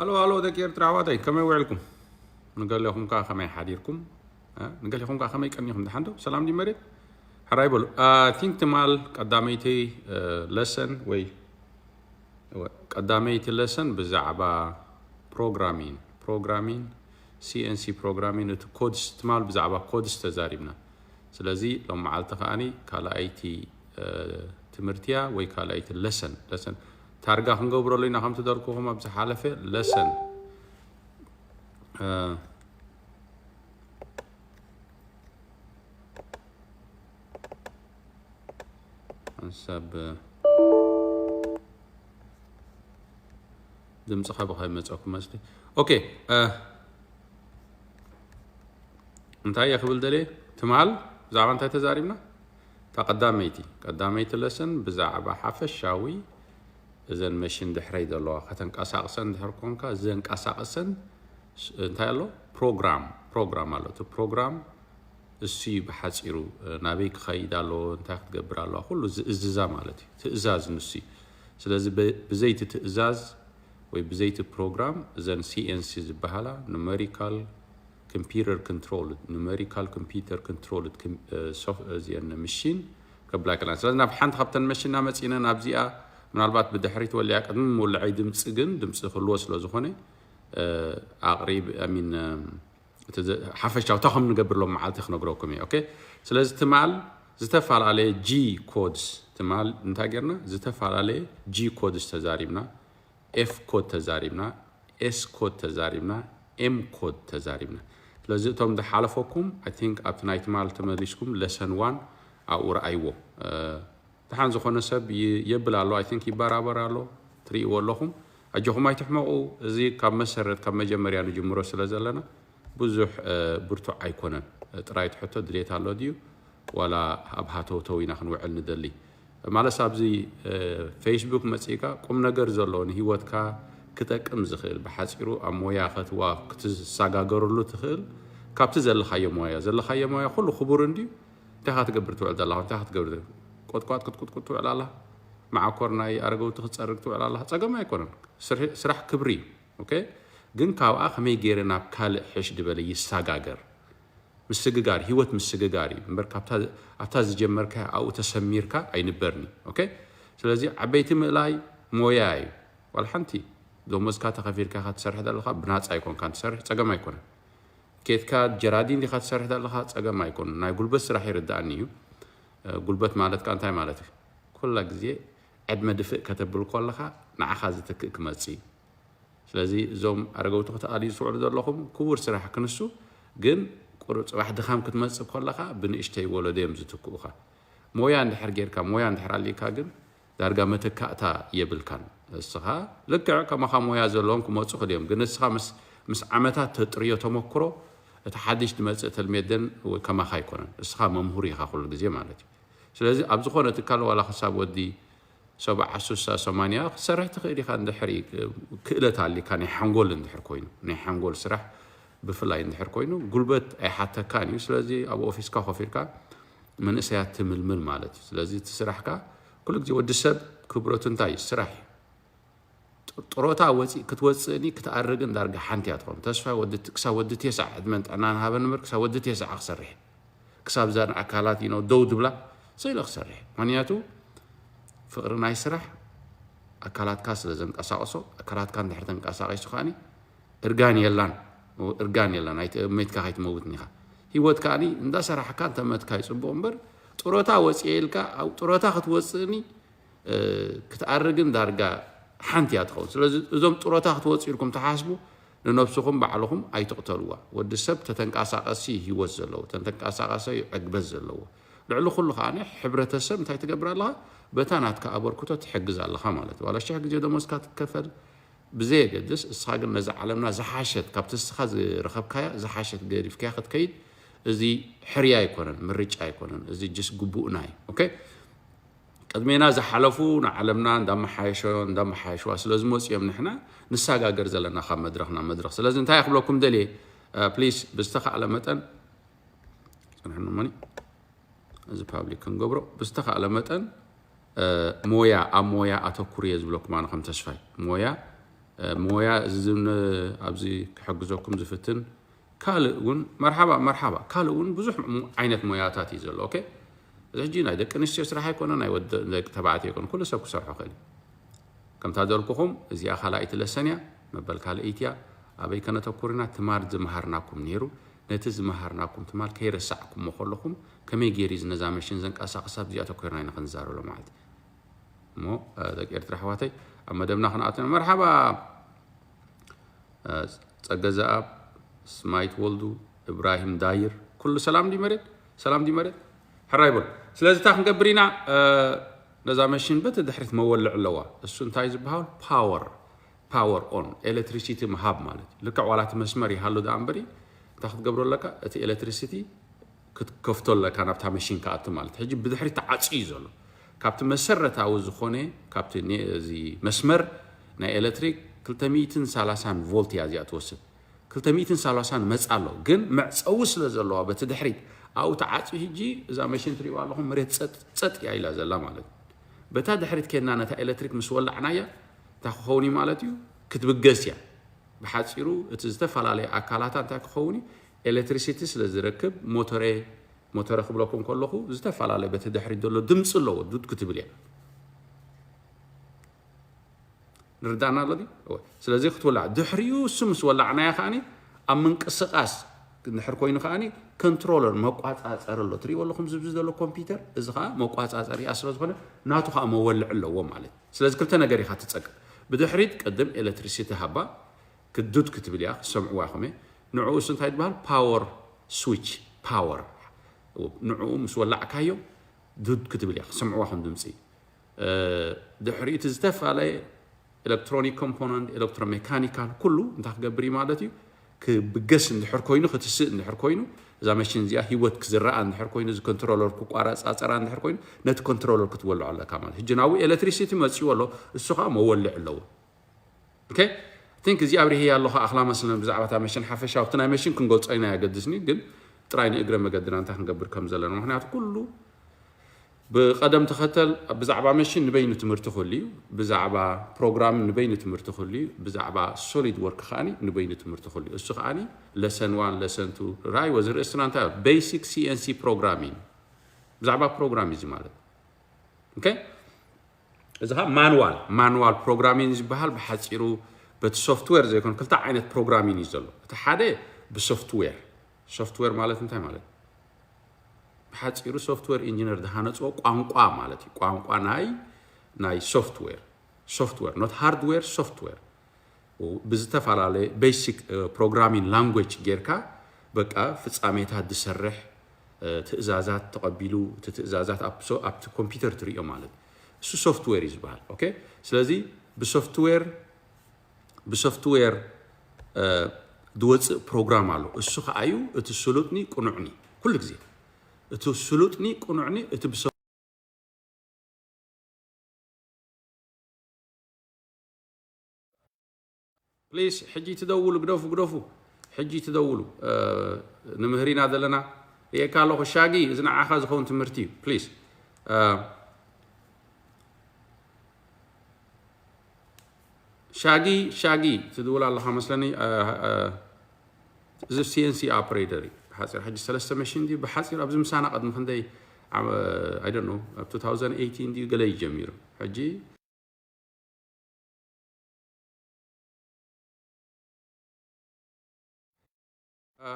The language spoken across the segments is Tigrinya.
ሃሎ ሃሎ፣ ደቂ ኤርትራ ኣሕዋተይ፣ ከመይ ውዕልኩም? ንገሌኹም ከኣ ከመይ ሓዲርኩም? እ? ንገሌኹም ከኣ ከመይ ቀኒኹም? ደሓን ዶ? ሰላም ድዩ መሬት? ሕራይ በሉ። ቲንክ ትማል ቀዳመይቲ ለሰን ወይ ቀዳመይቲ ለሰን ብዛዕባ ፕሮግራሚን ፕሮግራሚን ሲኤንሲ ፕሮግራሚን፣ እቲ ኮድስ፣ ትማል ብዛዕባ ኮድስ ተዛሪብና። ስለዚ ሎም መዓልቲ ከኣኒ ካልኣይቲ ትምህርትያ ወይ ካልኣይቲ ለሰን ለሰን ታርጋ ክንገብረሉ ኢና። ከም ትደልኩኹም ኣብ ዝሓለፈ ለሰን ሓንሳብ ድምፅኻ ብኸይ መፀኩም መስሊ። ኦኬ፣ እንታይ እየ ክብል ደልየ? ትማል ብዛዕባ እንታይ ተዛሪብና? እታ ቀዳመይቲ ቀዳመይቲ ለሰን ብዛዕባ ሓፈሻዊ እዘን መሽን ድሕረይ ዘለዋ ከተንቀሳቕሰን ድሕር ኮንካ፣ ዘንቀሳቕሰን እንታይ ኣሎ? ፕሮግራም ፕሮግራም ኣሎ። እቲ ፕሮግራም እሱ እዩ ብሓፂሩ ናበይ ክኸይድ ኣለዎ፣ እንታይ ክትገብር ኣለዋ፣ ኩሉ ዝእዝዛ ማለት እዩ። ትእዛዝ ንሱ እዩ። ስለዚ ብዘይቲ ትእዛዝ ወይ ብዘይቲ ፕሮግራም እዘን ሲኤንሲ ዝበሃላ ኑመሪካል ኮምፒተር ኮንትሮል ኑመሪካል ኮምፒተር ኮንትሮል እዚአን ምሽን ከብላ ይክእላን። ስለዚ ናብ ሓንቲ ካብተን መሽና መፂእነ ናብዚኣ ምናልባት ብድሕሪት ወሊያ ቅድሚ ምውልዐይ ድምፂ ግን ድምፂ ክህልዎ ስለ ዝኾነ ኣቅሪብ ሚን ሓፈሻዊ እንታይ ከም ንገብር ሎም መዓልቲ ክነግረኩም እየ። ኦኬ፣ ስለዚ ትማል ዝተፈላለየ ጂ ኮድስ ትማል እንታይ ጌርና? ዝተፈላለየ ጂ ኮድስ ተዛሪብና፣ ኤፍ ኮድ ተዛሪብና፣ ኤስ ኮድ ተዛሪብና፣ ኤም ኮድ ተዛሪብና። ስለዚ እቶም ዝሓለፈኩም ኣይ ቲንክ ኣብቲ ናይ ትማል ተመሊስኩም ለሰን ዋን ኣብኡ ረኣይዎ። ደሓን ዝኾነ ሰብ የብል ኣሎ፣ ኣይ ቲንክ ይበራበር ኣሎ፣ ትርእይዎ ኣለኹም። ኣጆኹም ኣይትሕመቑ። እዚ ካብ መሰረት ካብ መጀመርያ ንጅምሮ ስለ ዘለና ብዙሕ ብርቱዕ ኣይኮነን። ጥራይ ትሕቶ ድሌት ኣሎ ድዩ ዋላ ኣብ ሃተውተው ኢና ክንውዕል ንደሊ? ማለት ኣብዚ ፌስቡክ መፂእካ ቁም ነገር ዘለዎ ንህይወትካ ክጠቅም ዝኽእል ብሓፂሩ ኣብ ሞያ ከትዋ ክትሰጋገርሉ ትኽእል ካብቲ ዘለኻዮ ሞያ ዘለኻዮ ሞያ ኩሉ ክቡር እንድዩ። እንታይ ካ ትገብር ትውዕል ዘለኻ? እንታይ ካ ትገብር? ቆጥቋጥ ክትቁጥቁጥ ትውዕል ኣላ። መዓኮር ናይ ኣረገውቲ ክትፀርግ ትውዕል ኣላ። ፀገም ኣይኮነን። ስራሕ ክብሪ እዩ። ኦኬ፣ ግን ካብኣ ከመይ ገይረ ናብ ካልእ ሕሽ ዝበለ ይሰጋገር? ምስግጋር ህይወት ምስግጋር እዩ እምበር ኣብታ ዝጀመርካ ኣብኡ ተሰሚርካ ኣይንበርኒ። ኦኬ፣ ስለዚ ዓበይቲ ምእላይ ሞያ እዩ። ዋላ ሓንቲ ደሞዝካ ተኸፊልካ ኢኻ ትሰርሕ ዘለኻ፣ ብናፃ ኣይኮንካን ትሰርሕ፣ ፀገም ኣይኮነን። ኬትካ ጀራዲን ዲኻ ትሰርሕ ዘለኻ፣ ፀገም ኣይኮነን። ናይ ጉልበት ስራሕ ይርዳእኒ እዩ። ጉልበት ማለት ከ እንታይ ማለት እዩ? ኩላ ግዜ ዕድመ ድፍእ ከተብል ከለኻ ንዓኻ ዝትክእ ክመፅእ እዩ። ስለዚ እዞም ኣረገውቲ ክትኣልዩ ዝውዕሉ ዘለኹም ክቡር ስራሕ ክንሱ፣ ግን ቁሩብ ፅባሕ ድኻም ክትመፅእ ከለኻ ብንእሽተይ ወለዶ እዮም ዝትክኡኻ። ሞያ እንድሕር ጌርካ፣ ሞያ እንድሕር ኣልካ ግን ዳርጋ መተካእታ የብልካን። እስኻ ልክዕ ከማኻ ሞያ ዘለዎም ክመፁ ክእል እዮም፣ ግን እስኻ ምስ ምስ ዓመታት ተጥርዮ ተመክሮ እቲ ሓድሽ ዝመፅእ ተልሜደን ከማኻ ኣይኮነን። እስኻ መምህር ኢኻ ኩሉ ግዜ ማለት እዩ። ስለዚ ኣብ ዝኾነ ትካል ዋላ ክሳብ ወዲ ሰብዓ ሱሳ ሰማንያ ክትሰርሕ ትኽእል ኢኻ። እንድሕሪ ክእለት ኣሊካ ናይ ሓንጎል እንድሕር ኮይኑ ናይ ሓንጎል ስራሕ ብፍላይ እንድሕር ኮይኑ ጉልበት ኣይሓተካን እዩ። ስለዚ ኣብ ኦፊስካ ኮፍ ኢልካ መንእሰያት ትምልምል ማለት እዩ። ስለዚ እቲ ስራሕካ ኩሉ ግዜ ወዲ ሰብ ክብረቱ እንታይ እዩ? ስራሕ እዩ። ጥሮታ ወፂ ክትወፅእኒ ክትኣርግን ዳርጋ ሓንቲ እያ ትኸውን። ተስፋ ወዲ ክሳብ ወዲ ቴስዓ ዕድመን ጥዕናን ሃበን እምበር ክሳብ ወዲ ቴስዓ ክሰርሕ ክሳብ እዛ ኣካላት ኢኖ ደው ድብላ ስኢለ ክሰርሕ። ምክንያቱ ፍቕሪ ናይ ስራሕ ኣካላትካ ስለ ዘንቀሳቕሶ ኣካላትካ እንድሕር ተንቀሳቒሱ ከዓኒ እርጋን የላን። እርጋን የላን። ኣይትመይትካ ከይትመውትኒ ኢኻ። ህይወት ከዓኒ እንዳሰራሕካ እንተመትካ ይፅቡቕ እምበር ጥሮታ ወፂኤ ኢልካ ኣብ ጥሮታ ክትወፅእኒ ክትኣርግን ዳርጋ ሓንቲ እያ ትኸውን። ስለዚ እዞም ጥሮታ ክትወፅኡ ኢልኩም ትሓስቡ ንነብስኹም ባዕልኹም ኣይትቕተልዋ። ወዲ ሰብ ተተንቀሳቐሲ ህይወት ዘለዎ ተተንቀሳቐሰ ዕግበት ዘለዎ ልዕሊ ኩሉ ከዓ ሕብረተሰብ እንታይ ትገብር ኣለኻ? በታ ናትካ ኣበርክቶ ትሕግዝ ኣለኻ ማለት እዩ። ዋላ ሽሕ ግዜ ደሞዝካ ትከፈል ብዘየገድስ እስኻ ግን ነዛ ዓለምና ዝሓሸት ካብቲ እስኻ ዝረኸብካያ ዝሓሸት ገዲፍካያ ክትከይድ እዚ ሕርያ ኣይኮነን፣ ምርጫ ኣይኮነን። እዚ ጅስ ግቡእና እዩ። ኦኬ፣ ቅድሜና ዝሓለፉ ንዓለምና እንዳመሓየሾ እንዳመሓየሽዋ ስለ ዝመፁ እዮም ንሕና ንሰጋገር ዘለና ካብ መድረኽ ናብ መድረኽ። ስለዚ እንታይ ክብለኩም ደልየ፣ ፕሊስ ብዝተኻእለ መጠን ፅንሕኑ መኒ እዚ ፓብሊክ ክንገብሮ ብዝተኻእለ መጠን ሞያ ኣብ ሞያ ኣተኩር እየ ዝብለኩም ኣነ ከም ተስፋይ ሞያ ሞያ እዚ ኣብዚ ክሕግዘኩም ዝፍትን ካልእ እውን መርሓባ መርሓባ ካልእ እውን ብዙሕ ዓይነት ሞያታት እዩ ዘሎ። ኦኬ፣ እዚ ሕጂ ናይ ደቂ ኣንስትዮ ስራሕ ኣይኮነ፣ ናይ ወዲ ደቂ ተባዕትዮ ኣይኮነ፣ ኩሉ ሰብ ክሰርሖ ክእል። ከምታ ዘልኩኹም እዚኣ ካልኣይቲ ለሰን እያ፣ መበል ካልኣይቲ እያ። ኣበይ ከነተኩር ኢና? ትማል ዝመሃርናኩም ነይሩ። ነቲ ዝመሃርናኩም ትማል ከይረሳዕኩሞ ከለኹም ከመይ ገይሩ ነዛ መሽን ዘንቀሳቕሳ፣ ኣብዚኣ ተኮርና ኢና ክንዛረብ ማለት እዩ። እሞ ደቂ ኤርትራ ኣሕዋተይ፣ ኣብ መደብና ክንኣቱ ኢና። መርሓባ ጸገ ዘኣብ፣ ስማይት ወልዱ፣ እብራሂም ዳይር፣ ኩሉ ሰላም ድዩ መሬት? ሰላም ድዩ መሬት? ሕራይ በሉ። ስለዚ እንታይ ክንገብር ኢና? ነዛ መሽን በቲ ድሕሪት መወልዕ ኣለዋ። እሱ እንታይ ዝበሃል? ፓወር፣ ፓወር ኦን፣ ኤሌክትሪሲቲ ምሃብ ማለት እዩ። ልክዕ ዋላ እቲ መስመር ይሃሉ ደኣ እምበሪ፣ እንታይ ክትገብሮ ኣለካ? እቲ ኤሌክትሪሲቲ ክትከፍቶ ኣለካ፣ ናብታ መሽን ክኣቱ ማለት። ሕጂ ብድሕሪት ተዓጽዩ እዩ ዘሎ። ካብቲ መሰረታዊ ዝኾነ፣ ካብቲ ኔ-፣ እዚ መስመር ናይ ኤሌክትሪክ ክልተ ሚእትን ሰላሳን ቮልት እያ እዚኣ ትወስድ። ክልተ ሚእትን ሰላሳን መጻ ኣሎ፣ ግን መዕጸዊ ስለ ዘለዋ በቲ ድሕሪት ኣብኡ ተዓጽዩ። ሕጂ እዛ መሽን ትርእይዋ ኣለኹም፣ መሬት ጸጥ፣ ጸጥ እያ ኢላ ዘላ ማለት እዩ። በታ ድሕሪት ኬድና ነታ ኤሌክትሪክ ምስ ወላዕናያ እንታይ ክኸውን እዩ ማለት እዩ? ክትብገስ እያ። ብሓጺሩ እቲ ዝተፈላለየ ኣካላታ እንታይ ክኸውን እዩ? ኤሌክትሪሲቲ ስለ ዝረክብ፣ ሞተረ፣ ሞተረ ክብለኩም ከለኹ ዝተፈላለየ በቲ ድሕሪት ዘሎ ድምጺ ኣለዎ፣ ዱድ ክትብል እያ። ንርዳእና ኣሎ ድዩ? እወ። ስለዚ ክትውላዕ ድሕሪኡ እሱ ምስ ወላዕናያ ከኣኒ ኣብ ምንቅስቓስ እንድሕር ኮይኑ ከኣኒ ኮንትሮለር መቋጻጸሪ ኣሎ። ትርእይዎ ኣለኹም ዝብዚ ዘሎ ኮምፒውተር፣ እዚ ከኣ መቋጻጸሪኣ ስለ ዝኾነ ናቱ ከኣ መወልዒ ኣለዎ ማለት እዩ። ስለዚ ክልተ ነገር ኢኻ ትጸቅጥ። ብድሕሪት ቅድም ኤሌክትሪሲቲ ሃባ ክዱድ ክትብል እያ፣ ክሰምዕዋ ኢኹም እየ። ንዕኡ እሱ እንታይ ዝበሃል? ፓወር ስዊች፣ ፓወር። ንዕኡ ምስ ወላዕካዮ ዱድ ክትብል እያ፣ ክሰምዕዋ ኢኹም ድምጺ። ድሕሪኡ እቲ ዝተፈላለየ ኤሌክትሮኒክ ኮምፖነንት፣ ኤሌክትሮሜካኒካል፣ ኩሉ እንታይ ክገብር እዩ ማለት እዩ? ክብገስ እንድሕር ኮይኑ፣ ክትስእ እንድሕር ኮይኑ፣ እዛ መሽን እዚኣ ህይወት ክዝረኣ እንድሕር ኮይኑ፣ እዚ ኮንትሮለር ክቋረጻጸራ እንድሕር ኮይኑ፣ ነቲ ኮንትሮለር ክትወልዖ ኣለካ ማለት። ሕጂ ናብኡ ኤሌክትሪሲቲ መጺኡ ኣሎ፣ እሱ ኸኣ መወልዒ ኣለዎ። ኦኬ? I think እዚ ኣብሪሄያ ኣለኹ ኣኽላ መስለን ብዛዕባ እታ መሽን ሓፈሻዊ፣ እቲ ናይ መሽን ክንገልጾ ኢና ኣየገድስኒ፣ ግን ጥራይ ንእግረ መገድና እንታይ ክንገብር ከም ዘለና። ምኽንያቱ ኩሉ ብቐደም ተኸተል ብዛዕባ መሽን ንበይኑ ትምህርቲ ክህሉ እዩ፣ ብዛዕባ ፕሮግራም ንበይኑ ትምህርቲ ክህሉ እዩ፣ ብዛዕባ ሶሊድ ወርክ ከኣኒ ንበይኑ ትምህርቲ ክህሉ እዩ። እሱ ከኣኒ ለሰን ዋን፣ ለሰን ቱ፣ ራይ ወዚ ርእስና እንታይ ቤሲክ ሲ ኤን ሲ ፕሮግራሚንግ፣ ብዛዕባ ፕሮግራም እዩ እዚ ማለት። ኦኬ? እዚ ኸዓ ማንዋል፣ ማንዋል ፕሮግራሚንግ ዝበሃል ብሓፂሩ በቲ ሶፍትዌር ዘይኮነ ክልተ ዓይነት ፕሮግራሚንግ እዩ ዘሎ። እቲ ሓደ ብሶፍትዌር፣ ሶፍትዌር ማለት እንታይ ማለት? ብሓፂሩ ሶፍትዌር ኢንጂነር ዝሃነፅዎ ቋንቋ ማለት እዩ። ቋንቋ ናይ፣ ናይ ሶፍትዌር፣ ሶፍትዌር፣ ኖት ሃርድዌር፣ ሶፍትዌር። ብዝተፈላለየ ቤሲክ ፕሮግራሚንግ ላንጉጅ ጌርካ በቃ ፍጻሜታት ዝሰርሕ፣ እ፣ ትእዛዛት ተቐቢሉ፣ እቲ ትእዛዛት ኣብ ሶ-፣ ኣብቲ ኮምፒውተር ትርእዮ ማለት እዩ። እሱ ሶፍትዌር እዩ ዝበሃል። ኦኬ? ስለዚ ብሶፍትዌር፣ ብሶፍትዌር፣ እ፣ ዝወፅእ ፕሮግራም ኣሎ። እሱ ከኣ እዩ እቲ ስሉጥኒ ቅኑዕኒ። ኩሉ ግዜ እቲ ስሉጥኒ ቅኑዕኒ እቲ ብሶ-፣ ፕሊስ፣ ሕጂ ትደውሉ፣ ግደፉ፣ ግደፉ። ሕጂ ትደውሉ። እ፣ ንምህር ኢና ዘለና። ርእየካ ኣለኹ ሻጊ፣ እዚ ንዓኻ ዝኸውን ትምህርቲ እዩ። ፕሊስ። እ፣ ሻጊ፣ ሻጊ፣ ትድውል ኣለኻ መስለኒ። እ፣ እ፣ እዚ ሲ ኤን ሲ ኦፕሬተር እዩ። ብሓፂር ሕጂ ሰለስተ መሽን ድዩ? ብሓፂር ኣብዚ ምሳና ቅድሚ ክንደይ ዓመ-፣ I don't know፣ ኣብ two thousand eighteen ድዩ ገለ እዩ ጀሚሩ። ሕጂ እ፣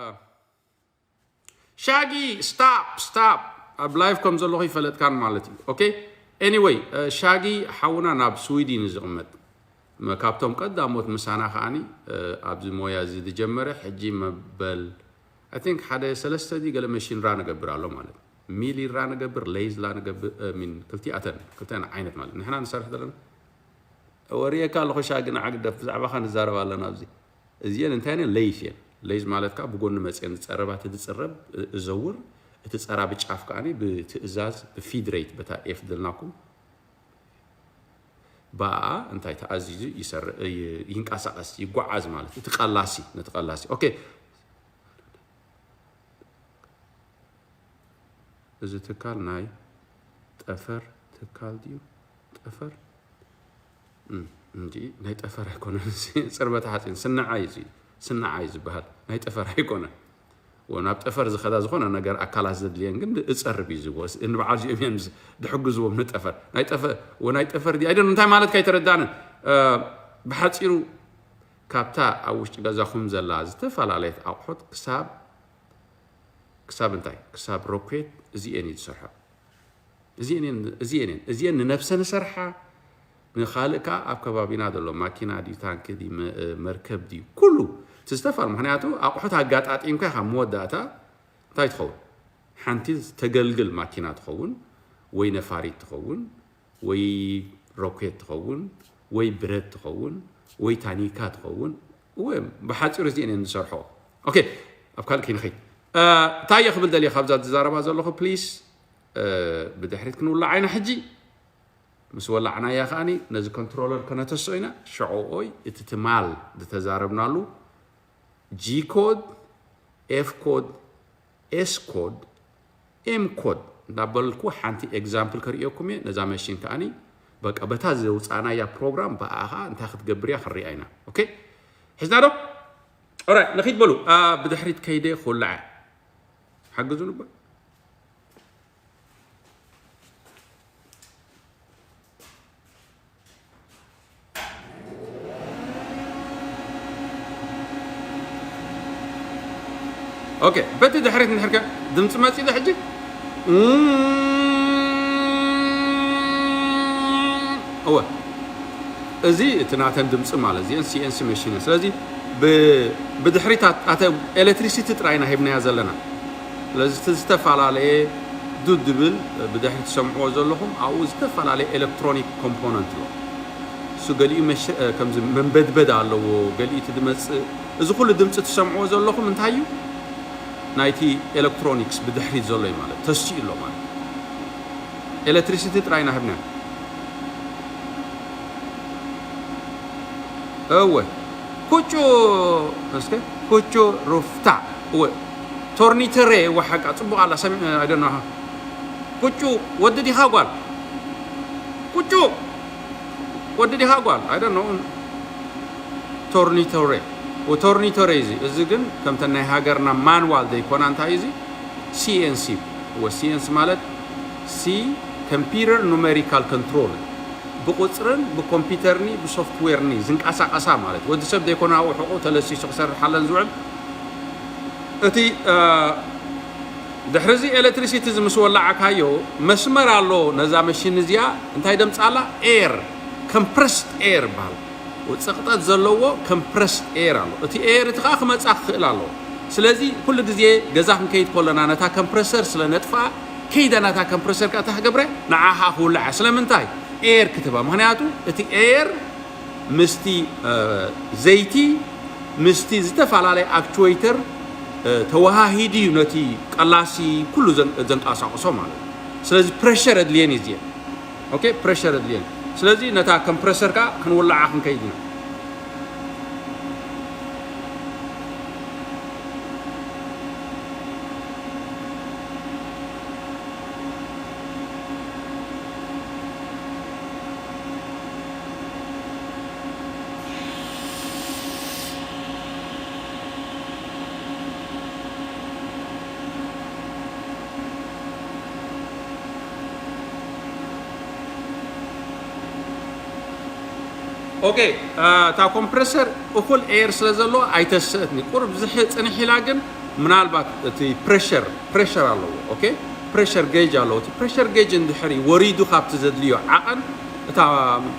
ሻጊ፣ ስታፕ፣ ስታፕ። ኣብ ላይፍ ከም ዘለኹ ይፈለጥካን ማለት እዩ። ኦኬ? ኤኒወይ፣ እ፣ ሻጊ ሓውና ናብ ስዊድን እዩ ዝቕመጥ። መ-፣ ካብቶም ቀዳሞት ምሳና ከኣኒ፣ እ፣ ኣብዚ ሞያ እዚ ዝጀመረ፣ ሕጂ መበል፣ I think ሓደ ሰለስተ ድዩ ገለ መሽን ራ ንገብር ኣሎ ማለት። ሚል ራ ንገብር፣ ሌዝ ላ ንገብር፣ እ፣ ሚን ክልቲኣተን፣ ክልተን ዓይነት ማለት። ንሕና ንሰርሕ ዘለና፣ ወሪየካ ኣለኹ ሻጊ፣ ንዓ ግደፍ፣ ብዛዕባኻ ንዛረብ ኣለና ኣብዚ። እዚኤን እንታይ እየን? ሌይዝ እየን። ሌይዝ ማለት ከዓ ብጎኒ መፅየን ዝፀረባ፣ እቲ ዝፅረብ እ-፣ እዘውር፣ እቲ ፀራቢ ጫፍ ከዓኒ ብትእዛዝ፣ ብፊድ ሬት፣ በታ ኤፍ ደልናኩም፣ ብኣኣ እንታይ ተኣዚዙ ይሰርእ፣ ይ-፣ ይንቀሳቐስ፣ ይጓዓዝ ማለት፣ እቲ ቀላሲ፣ ነቲ ቀላሲ። ኦኬ። እዚ ትካል ናይ ጠፈር ትካል ድዩ? ጠፈር? እም። እንጂ ናይ ጠፈር ኣይኮነን። እዚ ጽርበተ ሓጺን ስንዓ እዩ፣ እዚ ስንዓ እዩ ዝበሃል፣ ናይ ጠፈር ኣይኮነን። ወ-፣ ናብ ጠፈር ዝኸዳ ዝኾነ ነገር ኣካላት ዘድልየን ግን እጸርብ እዩ ዝብዎ። ንበዓል እዚኦም እዮም ዝ-፣ ድሕግዝዎም ንጠፈር። ናይ ጠፈ-፣ ወ-፣ ናይ ጠፈር ድዩ? ኣይደን እንታይ ማለት ከይተረዳንን። እ፣ ብሓጺሩ ካብታ ኣብ ውሽጢ ገዛኹም ዘላ ዝተፈላለየት ኣቑሑት ክሳብ፣ ክሳብ እንታይ? ክሳብ ሮኬት እዚኤን እዩ ዝሰርሖ። እዚኤን እየን፣ እዚኤን እየን፣ እዚኤን ንነብሰን ዝሰርሓ፣ ንኻልእ ከኣ ኣብ ከባቢና ዘሎ ማኪና ድዩ፣ ታንኪ ድዩ፣ መ-፣ መርከብ ድዩ፣ ኩሉ እቲ ዝተፋል-፣ ምኽንያቱ ኣቑሑት ኣጋጣጢምካ ኢኻ መወዳእታ እንታይ ትኸውን? ሓንቲ ተገልግል ማኪና ትኸውን፣ ወይ ነፋሪት ትኸውን፣ ወይ ሮኬት ትኸውን፣ ወይ ብረት ትኸውን፣ ወይ ታኒካ ትኸውን። እወ፣ ብሓጺሩ እዚኤን እየን ዝሰርሖ። ኦኬ፣ ኣብ ካልእ ከይንኸይድ። እ፣ እንታይ እየ ክብል ደልየ ካብዛ ዝዛረባ ዘለኹ፣ ፕሊስ፣ እ፣ ብድሕሪት ክንውላዕ ኢና ሕጂ። ምስ ወላዕናያ ከኣኒ ነዚ ኮንትሮለር ከነተስኦ ኢና። ሽዑ ኦይ እቲ ትማል ዝተዛረብናሉ ጂ ኮድ፣ ኤፍ ኮድ፣ ኤስ ኮድ፣ ኤም ኮድ እንዳበልኩ ሓንቲ ኤግዛምፕል ከርእየኩም እየ። ነዛ መሽን ከኣኒ በቃ በታ ዘውፃእናያ ፕሮግራም ብኣኻ እንታይ ክትገብር እያ ክንሪኣ ኢና። ኦኬ፣ ሒዝና ዶ? ኦራይት፣ ንኺድ በሉ። ኣ፣ ብድሕሪት ከይደ ክውላዐ ሓግዙ ንበል። ኦኬ፣ በቲ ድሕሪት እንድሕር ከ ድምፂ መፂ ዶ ሕጂ? እወ፣ እዚ እቲ ናተን ድምፂ ማለት እዚአን ሲኤንሲ መሽን እየን። ስለዚ ብ-፣ ብድሕሪት ኣተ ኤሌክትሪሲቲ ጥራይ ኢና ሂብናያ ዘለና። ስለዚ እቲ ዝተፈላለየ ዱድ ድብል ብድሕሪ ትሰምዕዎ ዘለኹም ኣብኡ ዝተፈላለየ ኤሌክትሮኒክ ኮምፖነንት ኣሎ። እሱ ገሊኡ መሸ-፣ ከምዚ መንበድበድ ኣለዎ፣ ገሊኡ እቲ ድመፅእ፣ እዚ ኩሉ ድምፂ ትሰምዕዎ ዘለኹም እንታይ እዩ? ናይቲ ኤሌክትሮኒክስ ብድሕሪት ዘሎ እዩ ማለት፣ ተሲኡ ኣሎ ማለት። ኤሌክትሪሲቲ ጥራይ ኢና ሂብና። እወ። ኩጩ፣ እስከ፣ ኩቹ ሩፍታ። እወ። ቶርኒተሬ፣ እወ፣ ሓቃ፣ ጽቡቕ ኣላ፣ ሰሚ-፣ I don't know። ኩጩ፣ ወዲ ዲኻ ጓል? ኩጩ፣ ወዲ ዲኻ ጓል? I don't know። ቶርኒቶሬ። ወ-፣ ቶርኒቶሬ እዚ፣ እዚ ግን ከምተን ናይ ሃገርና ማንዋል ዘይኮና፣ እንታይ እዩ እዚ? ሲኤንሲ። ወ-፣ ሲኤንሲ ማለት ሲ፣ ኮምፒውተር ኑሜሪካል ኮንትሮል። ብቁጽርን ብኮምፒውተርኒ ብሶፍትዌርኒ ዝንቀሳቐሳ ማለት፣ ወዲ ሰብ ዘይኮነ ኣብኡ ሕቑ ተለሲሱ ክሰርሓለን ዝውዕል። እቲ፣ እ፣ ድሕሪ እዚ ኤሌክትሪሲቲ እዚ ምስ ወላዕካዮ መስመር ኣሎ፣ ነዛ መሽን እዚኣ እንታይ ደምጻላ? ኤር፣ ኮምፕረስድ ኤር ይበሃል። ጽቕጠት ዘለዎ ኮምፕረስድ ኤር ኣሎ። እቲ ኤር እቲ ከኣ ክመጻ ክኽእል ኣለዎ። ስለዚ ኩሉ ግዜ ገዛ ክንከይድ ከለና ነታ ኮምፕረሰር ስለ ነጥፍኣ፣ ከይዳ ናታ ኮምፕረሰር ከኣ እንታይ ክገብረ? ንዓኻ ክውልዓ። ስለምንታይ? ኤር ክትህባ። ምኽንያቱ እቲ ኤር ምስቲ፣ እ፣ ዘይቲ፣ ምስቲ ዝተፈላለየ ኣክቹዌተር፣ እ፣ ተወሃሂዱ እዩ ነቲ ቀላሲ ኩሉ ዘን-፣ ዘንቀሳቕሶ ማለት እዩ። ስለዚ ፕሬሸር ኣድልየን እዩ እዚኤን። ኦኬ፣ ፕሬሸር ኣድልየን። ስለዚ ነታ ኮምፕረሰር ከኣ ክንውልዓ ክንከይድ ኢና። ኦኬ፣ እ፣ እታ ኮምፕረሰር እኹል ኤር ስለ ዘለዎ ኣይተስእትኒ። ቁሩብ ዝሕ-፣ ጽንሕ ኢላ ግን ምናልባት እቲ ፕሬሸር፣ ፕሬሸር ኣለዎ። ኦኬ፣ ፕሬሸር ጌጅ ኣለዎ። እቲ ፕሬሸር ጌጅ እንድሕር ወሪዱ ካብቲ ዘድልዮ ዓቐን፣ እታ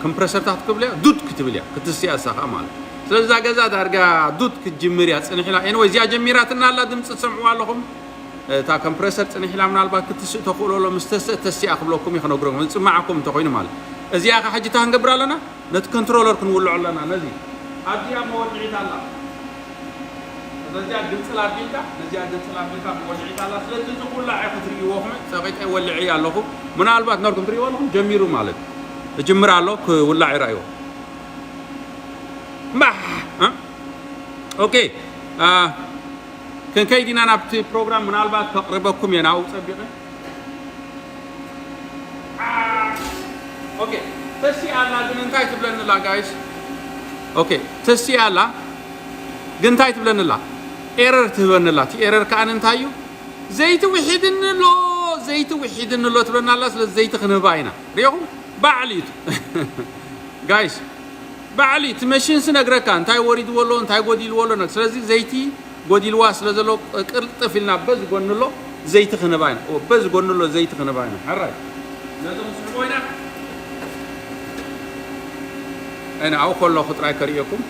ኮምፕረሰር እንታይ ክትብል እያ? ዱድ ክትብል እያ፣ ክትስያ እሳ ኸኣ ማለት። ስለዚ እዛ ገዛ ዳርጋ ዱድ ክትጅምር እያ ጽንሕ ኢላ። ኤኒወይ፣ እዚኣ ጀሚራትና ኣላ፣ ድምጺ ትሰምዕዋ ኣለኹም። እታ ኮምፕረሰር ጽንሕ ኢላ ምናልባት ክትስእ ተኽእሎ ኣሎ፣ ምስ ተስእ ተሲኣ ክብለኩም እዩ ክነግረኩም፣ ዝጽማዓኩም እንተኾይኑ ማለት። እዚኣ ኸ ሕጂ እንታይ ክንገብር ኣለና? ነቲ ኮንትሮለር ክንውልዖ ኣለና። ነዚ ኣብዚኣ መወልዒት ኣላ። ነዚኣ ግንጽል ኣቢልካ፣ ነዚኣ ግንጽል ኣቢልካ መወልዒት ኣላ። ስለዚ እዚ ኩላ እየ ክትርእይዎ፣ ኹም ጸቒጠ ወልዒ ኣለኹ። ምናልባት ነርኩም ትርእይዎ ኣለኹም፣ ጀሚሩ ማለት እዩ። እጅምር ኣሎ፣ ክውላዕ ይረኣይዎ። እምባሕ! እ? ኦኬ። አ፣ ክንከይድ ኢና ናብቲ ፕሮግራም፣ ምናልባት ከቕርበኩም እየ ናብኡ ጸቢቐ። ኦኬ፣ ተሲኣ ኣላ ግን እንታይ ትብለኒ ኣላ ጋይስ? ኦኬ፣ ተስያ ኣላ። ግን እንታይ ትብለኒ ኣላ? ኤረር ትህበኒ ኣላ። እቲ ኤረር ከኣ እንታይ እዩ? ዘይቲ ውሒድኒ ኣሎ፣ ዘይቲ ውሒድኒ ኣሎ ትብለና ኣላ። ስለዚ ዘይቲ ክንህባ ኢና። ሪኢኹም? ባዕሉ እዩ። ጋይስ፣ ባዕሉ እቲ መሽንስ ነግረካ እንታይ ወሪድዎ ኣሎ፣ እንታይ ጎዲልዎ ኣሎ ነግ-፣ ስለዚ ዘይቲ ጎዲልዋ ስለ ዘሎ ቅልጥፍ ኢልና በዚ ጎኒ ኣሎ ዘይቲ ክንህባ ኢና። ኦ፣ በዚ ጎኒ ኣሎ ዘይቲ ክንህባ ኢና። ሕራይ። ነዚ ክንስሕቦ ኢና። ኣይነ ኣብኡ ከለኹ ጥራይ ከርእየኩም።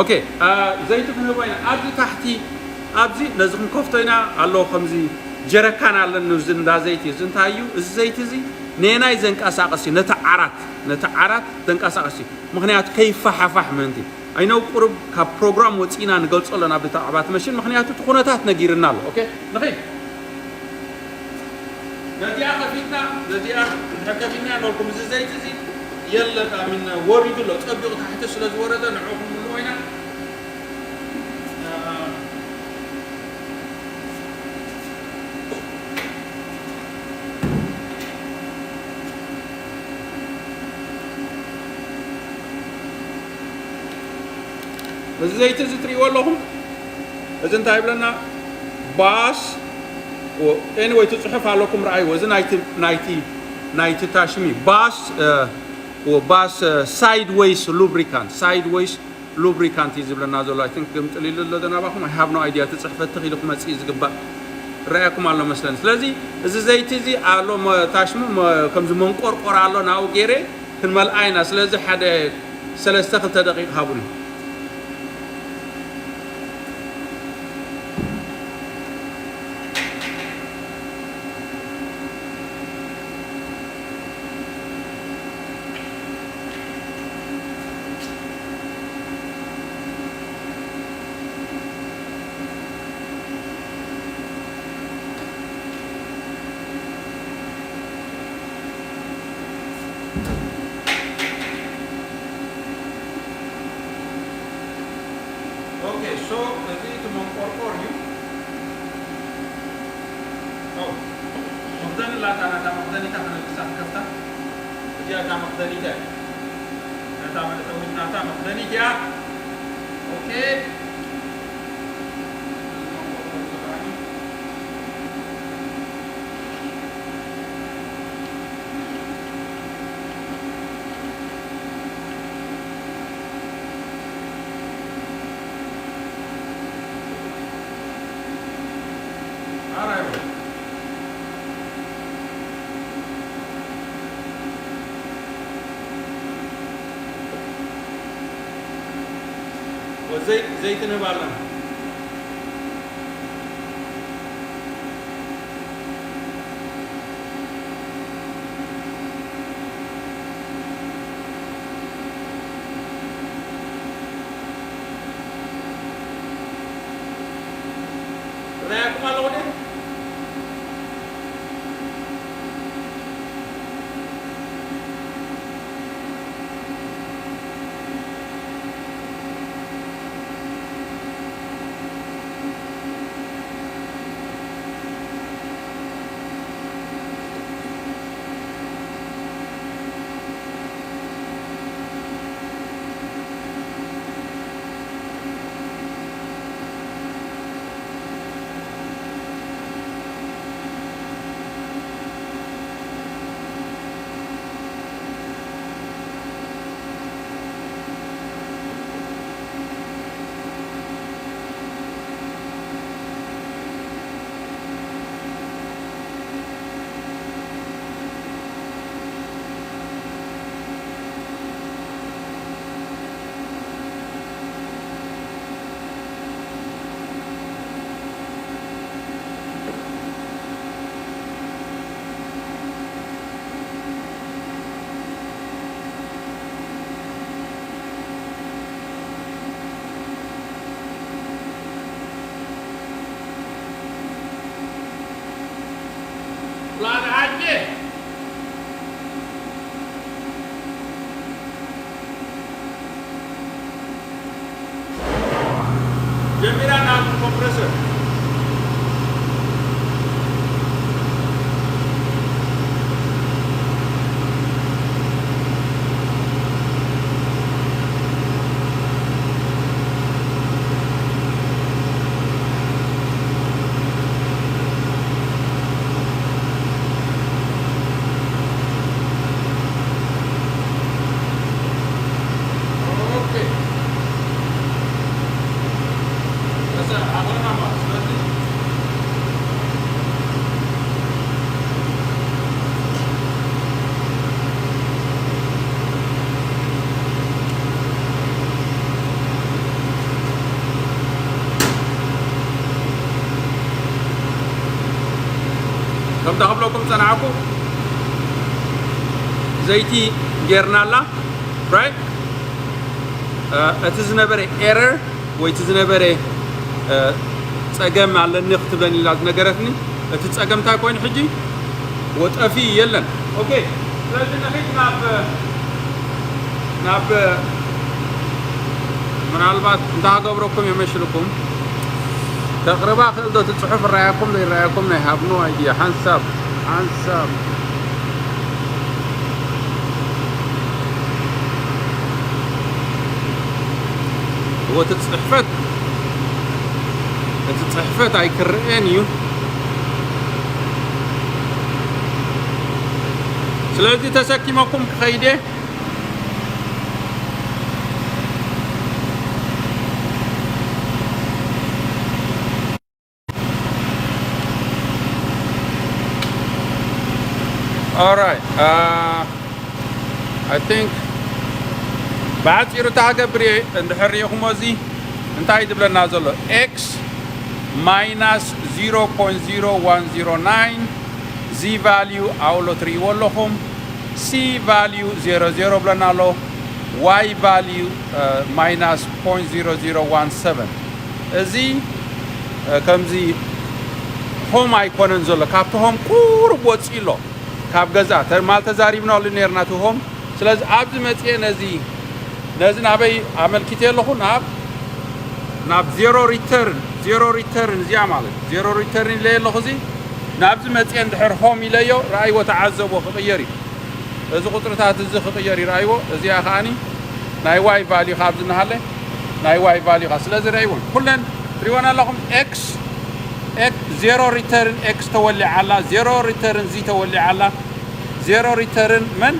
ኦኬ፣ አ፣ ዘይቲ ክንህቦ ኢና። ኣብዚ ታሕቲ፣ ኣብዚ ነዚ ክንከፍቶ ኢና። ኣሎ ከምዚ ጀረካን ኣለኒ፣ እዚ እንዳ ዘይቲ። እዚ እንታይ እዩ? እዚ ዘይቲ እዚ ነናይ ዘንቀሳቐስ እዩ። ነቲ ዓራት፣ ነቲ ዓራት ዘንቀሳቐስ እዩ። ምኽንያቱ ከይፈሓፋሕ ምእንቲ። ኣይነው ቁሩብ ካብ ፕሮግራም ወፂእና ንገልጾ ኣለና ብዛዕባ እቲ መሽን፣ ምኽንያቱ እቲ ኩነታት ነጊርና ኣሎ። ኦኬ፣ ንኸይድ። ነዚኣ ከፊትና፣ ነዚኣ እንድሕር ከፊትና ኣለኩም፣ እዚ ዘይቲ እዚ የለን፣ ኣሚን፣ ወሪዱ ኣሎ። ጸቢቑ ታሕቲ ስለ ዝወረደ ንዕኡ ክንምልኦ ኢና። እዚ ዘይቲ እዚ ትርእይዎ ኣለኹም። እዚ እንታይ ይብለና? ባስ፣ ኤኒወይ፣ እቲ ጽሑፍ ኣለኩም፣ ረኣይዎ። እዚ ናይቲ፣ ናይቲ፣ ናይቲ ታሽሚ ባስ፣ እ፣ ባስ፣ እ፣ ሳይድዌይስ ሉብሪካንት፣ ሳይድዌይስ ሉብሪካንት እዩ ዝብለና ዘሎ። ኣይ ቲንክ ግምጥል ኢሉ ኣሎ ዶ ናባኹም? ኣይ ሃቭ ኖ ኣይድያ። እቲ ጽሕፈት ትኽ ኢሉ ክመጽእ እዩ ዝግባእ። ረኣየኩም ኣሎ መስለኒ። ስለዚ እዚ ዘይቲ እዚ ኣሎ፣ መ-፣ ታሽሙ፣ መ-፣ ከምዚ መንቆርቆር ኣሎ፣ ናብኡ ገይረ ክንመልኣ ኢና። ስለዚ ሓደ ሰለስተ ክልተ ደቂቕ ሃቡኒ። ኦኬ፣ ሶ እዚ እቲ መንቆርቆር እዩ። ኦ፣ መኽደኒ ኣላታ፣ ናታ መኽደኒታ ክነግሳ ክከፍታ። እዚኣ እታ መኽደኒታ እያ። ናታ መእተዊት ናታ መኽደኒት እያ። ኦኬ። ወዘይ-፣ ዘይትንህብ ኣለና። ርኣያኩም ኣለኹ ድየ? ላግዓጀ ጀሚራ ናብ ኮምፕረሰር። ከምታ ክብለኩም ጸናዕኩ፣ ዘይቲ ጌርናላ፣ right? እቲ ዝነበረ ኤረር ወይ እቲ ዝነበረ ጸገም ኣለኒ ክትብለኒ ኢላ ዝነገረትኒ፣ እቲ ጸገም እንታይ ኮይኑ ሕጂ ወጠፊ የለን። ኦኬ፣ ስለዚ ንኺድ ናብ ናብ ምናልባት እንታ ክገብረኩም የመሽልኩም፣ ከቕርባ ክእል ዶ እቲ ጽሑፍ? ራያኩም ዘይራያኩም ናይ ሃብኖ ኣይድያ ሓንሳብ ሓንሳብ ወቲ ጽሕፈት እቲ ጽሕፈት ኣይክርኤን እዩ። ስለዚ ተሰኪመኩም ክኸይደ። Alright. Uh, I think ብሓፂሩ ተሃገብር እየ እንድሕር ሪኢኹሞ እዚ እንታይ ዝብለና ዘሎ? X minus zero point zero one zero nine, z value ኣብሎ ትርእይዎ ኣለኹም። C value zero zero ብለና ኣሎ። Y value minus point zero zero one seven። እዚ ከምዚ ሆም ኣይኮነን ዘሎ፣ ካብቲ ሆም ቁሩብ ወፂኡ ኣሎ። ካብ ገዛ ተማል ተዛሪብናሉ ነርና እቲ ሆም። ስለዚ ኣብዚ መፅኤ ነዚ ነዚ ናበይ ኣመልኪተ ኣለኹ? ናብ ናብ ዜሮ ሪተርን፣ ዜሮ ሪተርን እዚኣ ማለት ዜሮ ሪተርን ኢለ ኣለኹ። እዚ ናብዚ መፅኤ እንድሕር ሆም ኢለዮ፣ ረኣይዎ፣ ተዓዘቦ፣ ክቕየር እዩ። እዚ ቁፅርታት እዚ ክቕየር ይረኣይዎ። እዚኣ ከዓኒ ናይ ዋይ ቫልዩ ካብ ዝነሃለ ናይ ዋይ ቫልዩ ካ ስለዚ ረእይዎም ኩለን ሪወን ኣለኹም። ኤክስ ዜሮ ሪተርን ኤክስ ተወሊዓ ኣላ፣ ዜሮ ሪተርን ዚ ተወሊዓ ኣላ፣ ዜሮ ሪተርን መን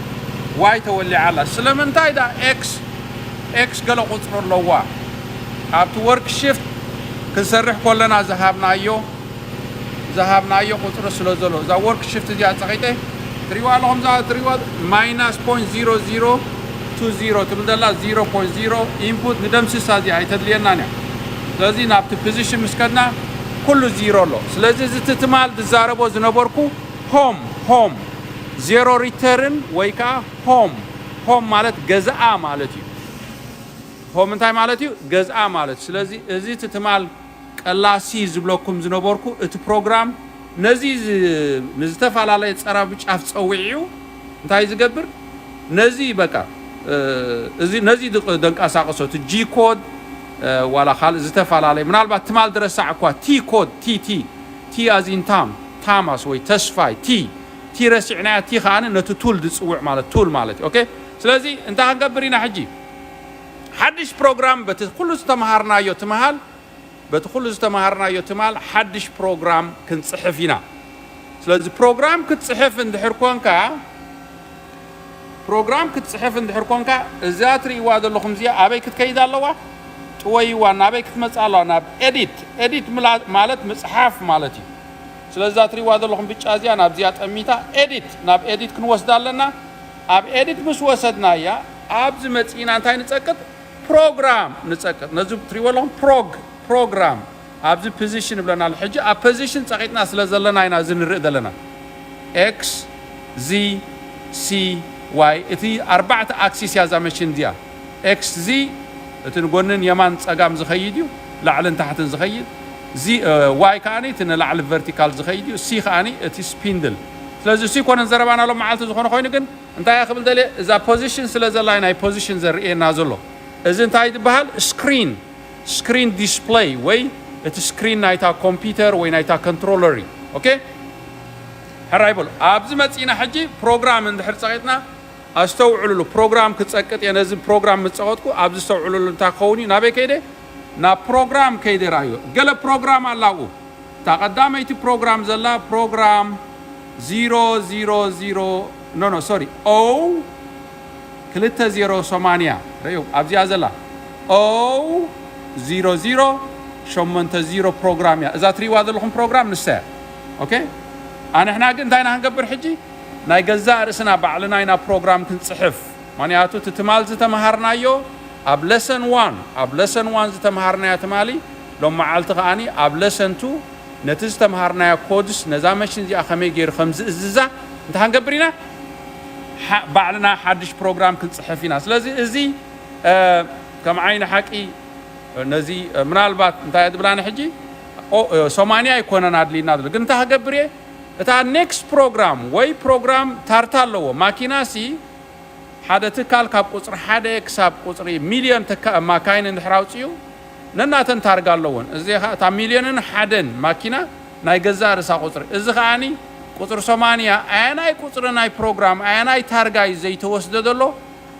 ዋይ ተወሊዓ ኣላ። ስለምንታይ ዳ ኤክስ ኤክስ ገለ ቁፅሪ ኣለዋ? ኣብቲ ወርክ ሽፍት ክንሰርሕ ከለና ዝሃብናዮ ዝሃብናዮ ቁፅሪ ስለ ዘሎ እዛ ወርክ ሽፍት እዚኣ ፀቂጠ ትሪዋ ኣለኹም። እዛ ትሪዋ ማይናስ ፖይንት ዚሮ ዚሮ ቱ ዚሮ ትብል ዘላ ዚሮ ፖይንት ዚሮ ኢንፑት ንደምስሳ እዚኣ ኣይተድልየናን እያ። ስለዚ ናብቲ ፖዚሽን ምስ ከድና ኩሉ ዚሮ ኣሎ። ስለዚ እዚ እቲ ትማል ዝዛረቦ ዝነበርኩ ሆም ሆም ዜሮ ሪተርን ወይ ከዓ ሆም ሆም ማለት ገዛኣ ማለት እዩ። ሆም እንታይ ማለት እዩ? ገዝኣ ማለት። ስለዚ እዚ እቲ ትማል ቀላሲ ዝብለኩም ዝነበርኩ እቲ ፕሮግራም ነዚ ዝ- ንዝተፈላለየ ጸራቢ ጫፍ ጸዊዑ እንታይ ዝገብር ነዚ በቃ እ፣ እዚ ነዚ ድቕ- ደንቀሳቀሶ እቲ ጂ ኮድ እ፣ ዋላ ካልእ ዝተፈላለየ ምናልባት ትማል ድረሳዕ እኳ ቲ ኮድ ቲ ቲ ቲ ኣዚን ታም ታማስ ወይ ተስፋይ ቲ ቲ ረሲዕናያ ቲ ከኣ ነቲ ቱል ዝጽውዕ ማለት ቱል ማለት እዩ። ኦኬ ስለዚ እንታይ ክንገብር ኢና ሕጂ? ሓድሽ ፕሮግራም በቲ ኩሉ ዝተምሃርናዮ ትምሃል በቲ ኩሉ ዝተምሃርናዮ ትማል ሓድሽ ፕሮግራም ክንጽሕፍ ኢና። ስለዚ ፕሮግራም ክትጽሕፍ እንድሕር ኮንካ ፕሮግራም ክትጽሕፍ እንድሕር ኮንካ እዛ ትርእይዋ ዘለኹም እዚኣ ኣበይ ክትከይድ ኣለዋ? ጥወይዋ ናበይ ክትመጽእ ኣለዋ? ናብ ኤዲት። ኤዲት ምላ- ማለት ምጽሓፍ ማለት እዩ። ስለዚ እዛ ትርእይዋ ዘለኹም ብጫ እዚኣ ናብዚኣ ጠሚታ ኤዲት ናብ ኤዲት ክንወስዳ ኣለና። ኣብ ኤዲት ምስ ወሰድናያ ኣብዚ መጺእና እንታይ ንጸቅጥ? ፕሮግራም ንጸቅጥ። ነዚ ትሪእዎ ኣለኹም ፕሮግ ፕሮግራም ኣብዚ ፖዚሽን ይብለና ኣሎ። ሕጂ ኣብ ፖዚሽን ጸቂጥና ስለ ዘለና ኢና እዚ ንርኢ ዘለና። ኤክስ ዚ ሲ ዋይ እቲ ኣርባዕተ ኣክሲስ እያ እዛ መሽን እዚኣ። ኤክስ ዚ እቲ ንጎንን የማን ጸጋም ዝኸይድ እዩ፣ ላዕልን ታሕትን ዝኸይድ። ዚ ዋይ ከዓኒ እቲ ንላዕሊ ቨርቲካል ዝኸይድ እዩ። ሲ ከዓኒ እቲ ስፒንድል። ስለዚ እሱ ይኮነን ዘረባና ሎም መዓልቲ ዝኾነ ኮይኑ ግን እንታይ እያ ክብል ደልየ እዛ ፖዚሽን ስለ ዘላ ናይ ፖዚሽን ዘርእየና ዘሎ። እዚ እንታይ ዝበሃል ስክሪን ስክሪን ዲስፕለይ ወይ እቲ ስክሪን ናይታ ኮምፒውተር ወይ ናይታ ኮንትሮለር እዩ። ኦኬ ሕራይ በሉ። ኣብዚ መፂእና ሕጂ ፕሮግራም እንድሕር ፀቂጥና ኣስተውዕሉሉ። ፕሮግራም ክፀቅጥ እየ። ነዚ ፕሮግራም ምስ ፀቀጥኩ ኣብዚ ዝተውዕሉሉ እንታይ ክኸውን እዩ? ናበይ ከይደ? ናብ ፕሮግራም ከይደ ራዮ። ገለ ፕሮግራም ኣላ ኣብኡ። እታ ቀዳመይቲ ፕሮግራም ዘላ ፕሮግራም ዚሮ ዚሮ ዚሮ ኖ ኖ ሶሪ ኦ ክልተ ዜሮ ሰማንያ ረዩ ኣብዚኣ ዘላ ኦ ዚሮ ዚሮ ሸሞንተ ዚሮ ፕሮግራም እያ። እዛ ትሪእዋ ዘለኹም ፕሮግራም ንሳ እያ። ኦኬ ኣንሕና ግን እንታይ ኢና ክንገብር ሕጂ? ናይ ገዛእ ርእስና ባዕልና ኢና ፕሮግራም ክንፅሕፍ። ምክንያቱ እቲ ትማል ዝተምሃርናዮ ኣብ ለሰን ዋን ኣብ ለሰን ዋን ዝተምሃርናዮ ትማሊ ሎም መዓልቲ ከዓኒ ኣብ ለሰን ቱ ነቲ ዝተምሃርናዮ ኮድስ ነዛ መሽን እዚኣ ከመይ ገይሩ ከም ዝእዝዛ እንታይ ክንገብር ኢና? ሓ- ባዕልና ሓድሽ ፕሮግራም ክንጽሕፍ ኢና። ስለዚ እዚ እ፣ ከም ዓይኒ ሓቂ ነዚ እ፣ ምናልባት እንታይ እየ ዝብላኒ ሕጂ ኦ- እ፣ ሰማንያ ኣይኮነን ኣድልይና ዝብል ግን እንታይ ክገብር እየ? እታ ኔክስት ፕሮግራም ወይ ፕሮግራም ታርታ ኣለዎ። ማኪና ሲ ሓደ ትካል ካብ ቁፅሪ ሓደ ክሳብ ቁፅሪ ሚልዮን ተካ- ማካይን እንድሕር ኣውፅኡ ነናተን ታርጋ ኣለዎን። እዚ ኸ እታ ሚልዮንን ሓደን ማኪና ናይ ገዛእ ርእሳ ቁፅሪ፣ እዚ ኸኣኒ ቁፅሪ ሰማንያ ኣየናይ ቁፅሪ ናይ ፕሮግራም ኣየናይ ታርጋ እዩ ዘይተወስደ ዘሎ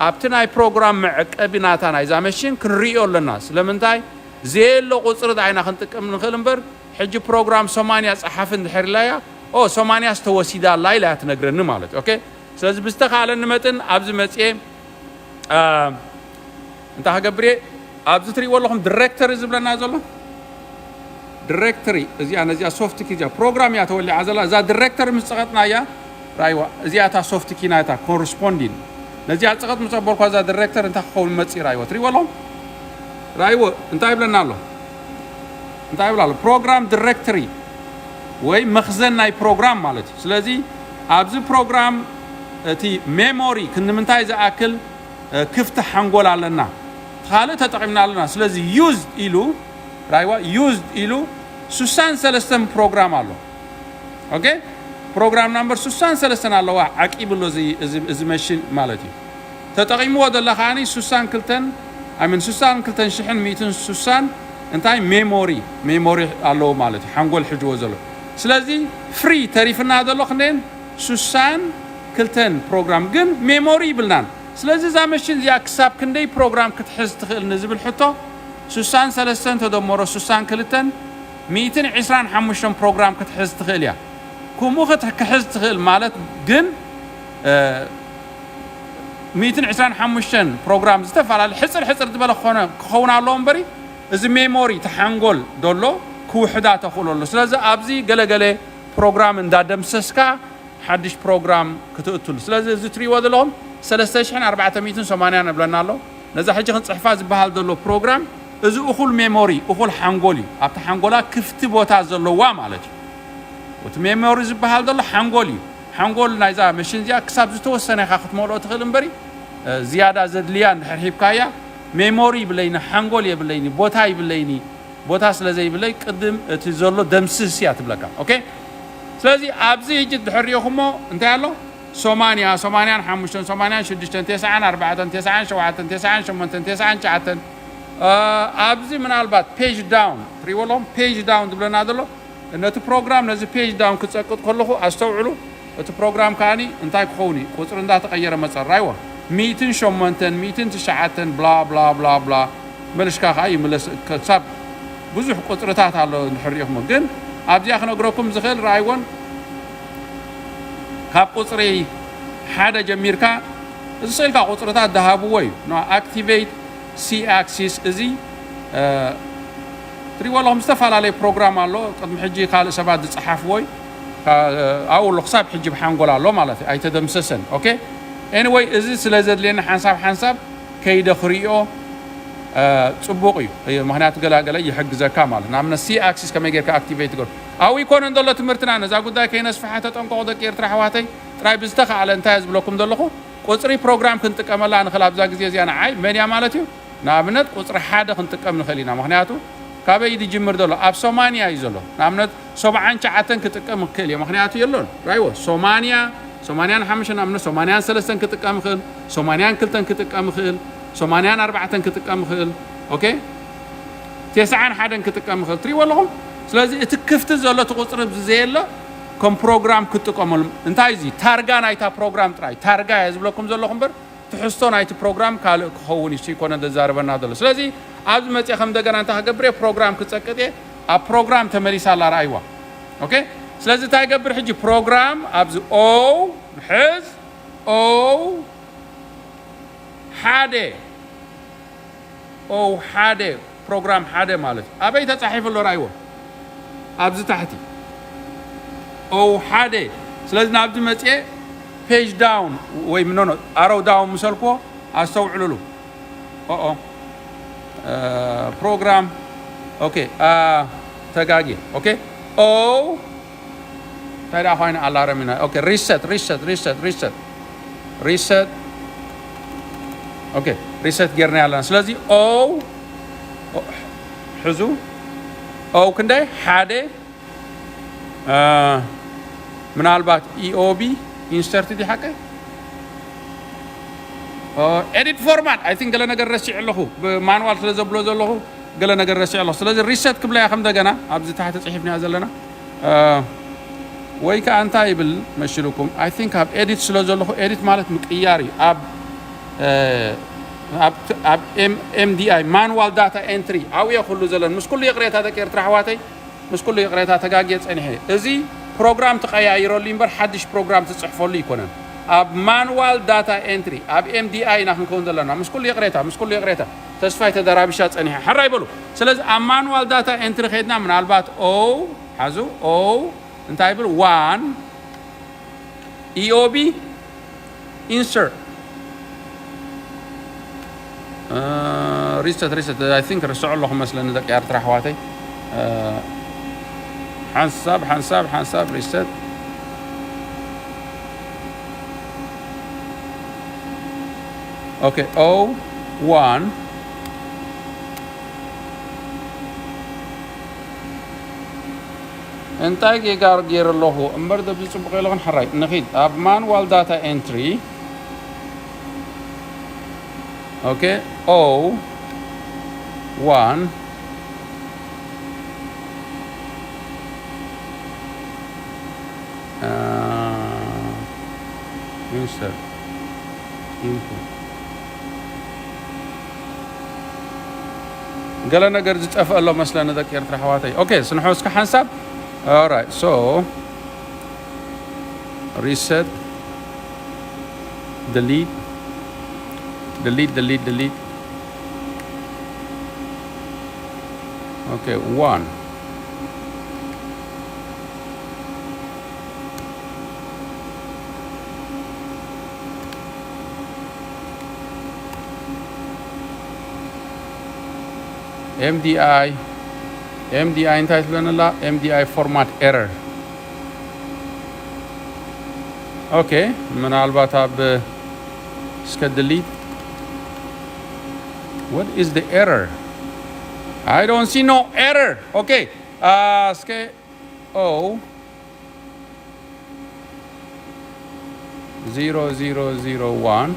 ኣብቲ ናይ ፕሮግራም መዐቀቢ ናታ ናይዛ መሽን ክንርእዮ ኣለና። ስለምንታይ ዘየሎ ቁፅሪ ዳይና ክንጥቀም ንኽእል እምበር ሕጂ ፕሮግራም ሰማንያ ፀሓፊ እንድሕር ኢላያ ኦ ሰማንያ ዝተወሲዳ ኣላ ኢላ እያ ትነግረኒ ማለት እዩ። ኦኬ፣ ስለዚ ብዝተኻእለኒ መጠን ኣብዚ መፅየ እ፣ እንታይ ክገብር እየ? ኣብዚ ትርእይዎ ኣለኹም ዲሬክተሪ ዝብለና ዘሎ ዲሬክተሪ እዚኣ ነዚኣ ሶፍት ኪ እዚኣ ፕሮግራም እያ ተወሊዓ ዘላ። እዛ ዲሬክተሪ ምስ ፀቐጥናያ ራይዋ እዚኣ እታ ሶፍት ኪ ናይታ ኮረስፖንዲን ነዚኣ ፀቐጥ ምስ ኣበልኳ እዛ ዲሬክተር እንታይ ክኸውን መፅእ ራይዋ ትርእይዎ ኣለኹም ራይዎ እንታይ ይብለና ኣሎ? እንታይ ይብል ኣሎ? ፕሮግራም ዲሬክተሪ ወይ መኽዘን ናይ ፕሮግራም ማለት እዩ። ስለዚ ኣብዚ ፕሮግራም እቲ ሜሞሪ ክንምንታይ ዝኣክል እ፣ ክፍቲ ሓንጎል ኣለና፣ ካልእ ተጠቒምና ኣለና። ስለዚ ዩዝድ ኢሉ ራይዋ ዩዝድ ኢሉ ሱሳን ሰለስተን ፕሮግራም ኣሎ። ኦኬ፣ ፕሮግራም ናምበር ሱሳን ሰለስተን ኣለዋ ዓቂብሎ እዚ- እዚ- እዚ መሽን ማለት እዩ። ተጠቒምዎ ዘሎ ከዓኒ ሱሳን ክልተን ኣይ ሚን ሱሳን ክልተን ሽሕን ሚእትን ሱሳን እንታይ ሜሞሪ ሜሞሪ ኣለዎ ማለት እዩ። ሓንጎል ሕጅዎ ዘሎ ስለዚ ፍሪ ተሪፍና ዘሎ ክንደየን ሱሳን ክልተን ፕሮግራም ግን ሜሞሪ ይብልናን። ስለዚ እዛ መሽን እዚኣ ክሳብ ክንደይ ፕሮግራም ክትሕዝ ትኽእል ንዝብል ሕቶ ሱሳን ሰለስተን ተደመሮ ሱሳን ክልተን ሚእትን ዕስራን ሓሙሽተን ፕሮግራም ክትሕዝ ትኽእል እያ። ከምኡ ክት- ክሕዝ ትኽእል ማለት ግን እ፣ ሚእትን ዕስራን ሓሙሽተን ፕሮግራም ዝተፈላለየ ሕፅር ሕፅር ዝበለ ክኾነ ክኸውን ኣለዎ እምበሪ እዚ ሜሞሪ ተሓንጎል ደሎ ክውሕዳ ተኽእሎ ኣሎ። ስለዚ ኣብዚ ገለገለ ፕሮግራም እንዳደምሰስካ ሓድሽ ፕሮግራም ክትእትሉ። ስለዚ እዚ ትሪእዎ ዘለኹም ሰለስተ ሽሕን ኣርባዕተ ሚእትን ሰማንያን እብለና ኣሎ። ነዛ ሕጂ ክንፅሕፋ ዝበሃል ዘሎ ፕሮግራም እዚ እኹል ሜሞሪ እኹል ሓንጎል እዩ። ኣብቲ ሓንጎላ ክፍቲ ቦታ ዘለዋ ማለት እዩ። እቲ ሜሞሪ ዝበሃል ዘሎ ሓንጎል እዩ። ሓንጎል ናይዛ መሽን እዚኣ ክሳብ ዝተወሰነ ኢኻ ክትመልኦ ትኽእል እምበሪ እ፣ ዝያዳ ዘድልያ እንድሕር ሂብካያ ሜሞሪ ይብለይኒ ሓንጎል የብለይኒ ቦታ ይብለይኒ ቦታ ስለ ዘይብለይ ቅድም እቲ ዘሎ ደምስስ እያ ትብለካ። ኦኬ፣ ስለዚ ኣብዚ ሕጂ ድሕር ሪኦኹሞ እንታይ ኣሎ? ሰማንያ፣ ሰማንያን ሓሙሽተን፣ ሰማንያን ሽዱሽተን፣ ተስዓን ኣርባዕተን፣ ተስዓን ሸውዓተን፣ ተስዓን ሸሞንተን፣ ተስዓን ትሽዓተን፣ እ፣ ኣብዚ ምናልባት ፔጅ ዳውን ትሪእዎ ኣለኹም ፔጅ ዳውን ዝብለና ዘሎ ነቲ ፕሮግራም ነዚ ፔጅ ዳውን ክጸቅጥ ከለኹ ኣስተውዕሉ። እቲ ፕሮግራም ከኣኒ እንታይ ክኸውን እዩ? ቁጽሪ እንዳተቐየረ መጸ ራይዎ ሚእትን ሸሞንተን ሚእትን ትሽዓተን ብላ ብላ ብላ ብላ መልሽካ ከኣ ይምለስ ክሳብ ብዙሕ ቁጽርታት ኣሎ እንድሕር ሪኢኹሞ ግን ኣብዚኣ ክነግረኩም ዝኽእል ራይዎን ካብ ቁጽሪ ሓደ ጀሚርካ እዚ ስእልካ ቁጽርታት ዝሃብዎ እዩ። ን ኣክቲቬት ሲ ኣክሲስ እዚ እ፣ ትሪእዎ ኣለኹም ዝተፈላለየ ፕሮግራም ኣሎ። ቅድሚ ሕጂ ካልእ ሰባት ዝፀሓፍዎ እዩ። ካ- ኣብኡ ኣሎ ክሳብ ሕጂ ብሓንጎል ኣሎ ማለት እዩ። ኣይተደምሰሰን። ኦኬ፣ ኤኒወይ እዚ ስለ ዘድልየኒ ሓንሳብ ሓንሳብ ከይደ ክሪኦ እ፣ ፅቡቕ እዩ። እ፣ ምክንያቱ ገላገለ ይሕግዘካ ማለት ንኣብነት ሲ ኣክሲስ ከመይ ጌርካ ኣክቲቬት ትገብር ኣብኡ ይኮነን ዘሎ ትምህርትና። ነዛ ጉዳይ ከይነስፍሓ ተጠንቀቑ ደቂ ኤርትራ ኣሕዋተይ። ጥራይ ብዝተኻእለ እንታይ እየ ዝብለኩም ዘለኹ ቁፅሪ ፕሮግራም ክንጥቀመላ ንኽእል ኣብዛ ግዜ እዚኣ ንዓይ መን እያ ማለት እዩ። ንኣብነት ቁፅሪ ሓደ ክንጥቀም ንኽእል ኢና። ምክንያቱ ካበይ እዩ ዝጅምር ዘሎ? ኣብ ሰማንያ እዩ ዘሎ። ንኣብነት ሰብዓን ትሽዓተን ክጥቀም ክኽእል እየ። ምክንያቱ የሎን ራይዎ ሰማንያ ሰማንያን ሓሙሽተን ንኣብነት ሰማንያን ሰለስተን ክጥቀም ይኽእል፣ ሰማንያን ክልተን ክጥቀም ይኽእል፣ ሰማንያን ኣርባዕተን ክጥቀም ይኽእል። ኦኬ፣ ተስዓን ሓደን ክጥቀም ይኽእል። ትሪእዎ ኣለኹም። ስለዚ እቲ ክፍቲ ዘሎ እቲ ቁፅሪ ዘየለ ከም ፕሮግራም ክጥቀመሉ እንታይ እዚ ታርጋ ናይታ ፕሮግራም ጥራይ ታርጋ እየ ዝብለኩም ዘለኹ እምበር ትሕዝቶ ናይቲ ፕሮግራም ካልእ ክኸውን እዩ ዘይኮነ ዘዛርበና ዘሎ። ስለዚ ኣብዚ መፅየ ከም እንደገና እንታይ ክገብር እየ ፕሮግራም ክፀቅጥ እየ። ኣብ ፕሮግራም ተመሊሳ ኣላ ረኣይዋ። ኦኬ፣ ስለዚ እንታይ ገብር ሕጂ ፕሮግራም ኣብዚ ኦ ሕዝ ኦ ሓደ ኦ ሓደ ፕሮግራም ሓደ ማለት እዩ። ኣበይ ተፃሒፉ ኣሎ ራእይዎ ኣብዚ ታሕቲ ኦ ሓደ። ስለዚ ናብዚ መፅየ ፔጅ ዳውን ወይ ምኖኖ ኣረው ዳውን ምሰልክዎ ኣስተውዕሉሉ። ኦኦ ፕሮግራም ኦኬ ተጋጊ ኦኬ O እንታይ ደኣ ኮይና ኣላረም ኢና። ኦኬ፣ ሪሰት፣ ሪሰት፣ ሪሰት፣ ሪሰት፣ ሪሰት። ኦኬ፣ ሪሰት ጌርና ኣለና። ስለዚ ኦ፣ ኦ፣ ሕዙ፣ ኦ ክንደይ? ሓደ፣ አ፣ ምናልባት ኢኦቢ ኢንሰርት ዲዩ ሓቀይ? ኦ፣ ኤዲት ፎርማት፣ ኣይ ቲንክ ገለ ነገር ረሲዐ ኣለኹ። ብማንዋል ስለ ዘብሎ ዘለኹ ገለ ነገር ረሲዐ ኣለኹ። ስለዚ ሪሰት ክብላ እያ ከም እንደገና ኣብዚ ታሕቲ ጽሒፍናያ ዘለና። አ፣ ወይ ከኣ እንታይ ይብል መሲልኩም? ኣይ ቲንክ ኣብ ኤዲት ስለ ዘለኹ፣ ኤዲት ማለት ምቅያር እዩ። ኣብ፣ አ፣ ኣብ፣ ኣብ ኤም-፣ ኤምዲኣይ፣ ማንዋል ዳታ ኤንትሪ፣ ኣብኡ እየ ኩሉ ዘለኒ። ምስ ኩሉ ይቕሬታ ደቂ ኤርትራ ኣሕዋተይ፣ ምስ ኩሉ ይቕሬታ ተጋግየ ጸኒሐ። እዚ ፕሮግራም ትቀያይረሉ እምበር ሓድሽ ፕሮግራም ትጽሕፈሉ ኣይኮነን። ኣብ ማንዋል ዳታ ኤንትሪ፣ ኣብ ኤምዲኣይ ኢና ክንከውን ዘለና። ምስ ኩሉ ይቕሬታ፣ ምስ ኩሉ ይቕሬታ። ተስፋይ ተደራቢሻ ጸኒሐ። ሕራይ በሉ። ስለዚ ኣብ ማንዋል ዳታ ኤንትሪ ከይድና ምናልባት ኦ፣ ሓዙ፣ ኦ፣ እንታይ ይብል? ዋን፣ ኢኦቢ፣ ኢንሰርት። እ፣ ሪሰት፣ ሪሰት። ኣይ ቲንክ ርስዖ ኣለኹ መስለኒ ደቂ ኤርትራ ኣሕዋተይ። እ፣ ሓንሳብ፣ ሓንሳብ፣ ሓንሳብ ሪሰት። ኦኬ፣ ኦ ዋን። እንታይ ጌጋ ገይረ ኣለኹ እምበር፣ ደብዚ ጽቡቕ የለኹን። ሕራይ ንኺድ ኣብ ማንዋል ዳታ ኤንትሪ። ኦኬ፣ ኦ ዋን፣ አ፣ ኢንሰርት ኢንፑት። ገለ ነገር ዝጠፍአ ኣሎ መስለኒ ደቂ ኤርትራ ኣሕዋተይ። ኦኬ፣ ስንሖ እስከ ሓንሳብ። ኦራይት፣ ሶ ሪሰት፣ ድሊት፣ ድሊት፣ ድሊት፣ ድሊት። ኦኬ፣ ዋን። ኤምዲኣይ፣ ኤምዲኣይ እንታይ ትብለና ኣላ? ኤምዲኣይ ፎርማት ኤረር። ኦኬ፣ ምናልባት ኣብ እስከ ድሊት። What is the error? I don't see no error. ኦኬ፣ አ፣ እስከ ኦ ዜሮ ዜሮ ዜሮ ዋን።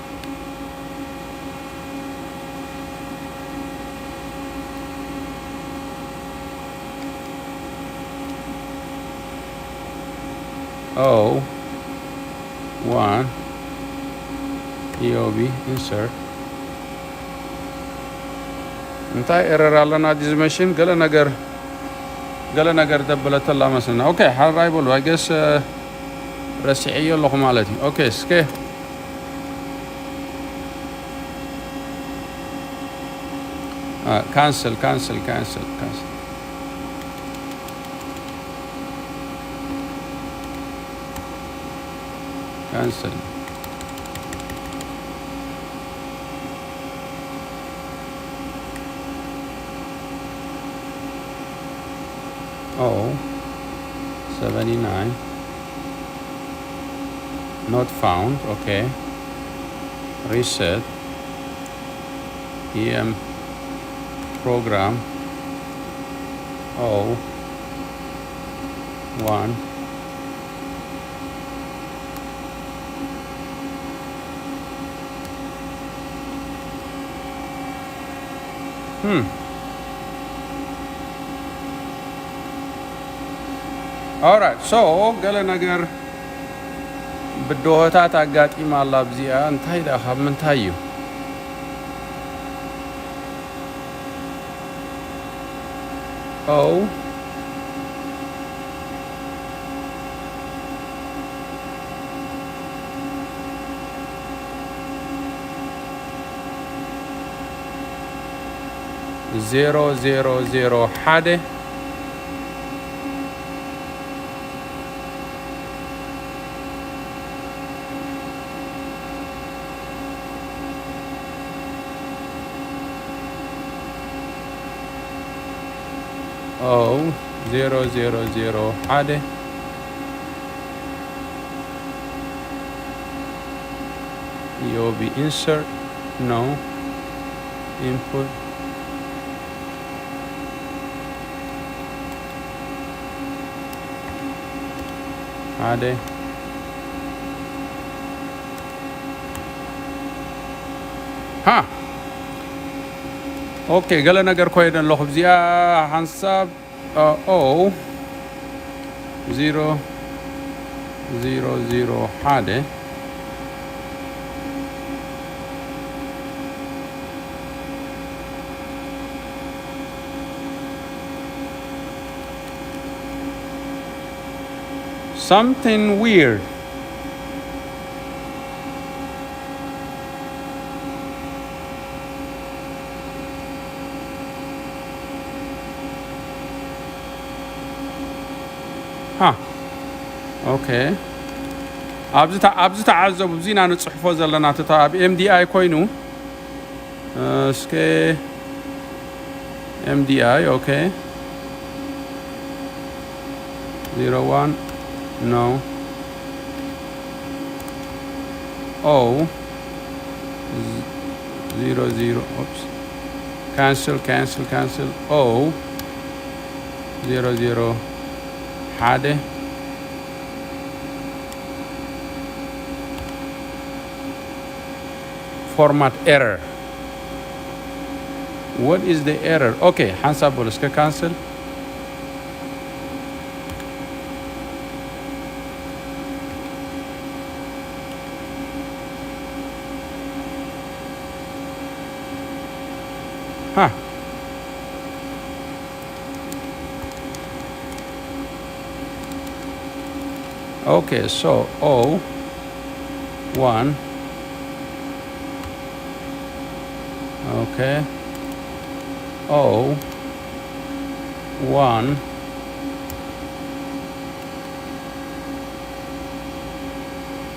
ኦ ዋን ኢኦቢ ኢንሰርት። እንታይ ኤረር ኣለና? ዲዚ መሽን ገለ ነገር፣ ገለ ነገር ደበለተላ መስለና። ኦኬ፣ ሓራይ በሉ። ኣይ ገስ ረሲዐዮ ኣለኹ ማለት እዩ። ኦኬ፣ እስከ፣ አ፣ ካንስል፣ ካንስል፣ ካንስል፣ ካንስል። ካንስል። ኦ፣ ሰቨንቲ ናይን። Not found. ኦኬ። ሪሰት። ኢኤም ፕሮግራም። ኦ ዋን። Hmm. Alright, so ገለ ነገር ብድሆታት ኣጋጢማ ኣላ። ኣብዚኣ እንታይ ደኣ፣ ካብ ምንታይ እዩ? ኦ ዜሮ ዜሮ ዜሮ ሓደ። ኦ ዜሮ ዜሮ ዜሮ ሓደ። E O B insert, no. Input ሓደ። ሃ፣ ኦኬ፣ ገለ ነገር ኮይነ ኣለኹ። እዚኣ ሓንሳብ ኦ ዜሮ ዜሮ ዜሮ ሓደ። Something weird. ሃ፣ ኦኬ። ኣብዚ ተ-፣ ኣብዚ ተዓዘቡ፣ እዚ ኢና ንጽሕፎ ዘለና፣ እቲ ኣብ M D I ኮይኑ። እስከ M D I፣ ኦኬ። ዜሮ ዋን፣ no። O ዜሮ ዜሮ፣ ኦፕስ። Cancel፣ cancel፣ cancel። O ዜሮ ዜሮ ሓደ። Format error። What is the error? ኦኬ፣ ሓንሳብ በሉ እስከ፣ ካንስል። ሃ። Okay, so O one. Okay. O one.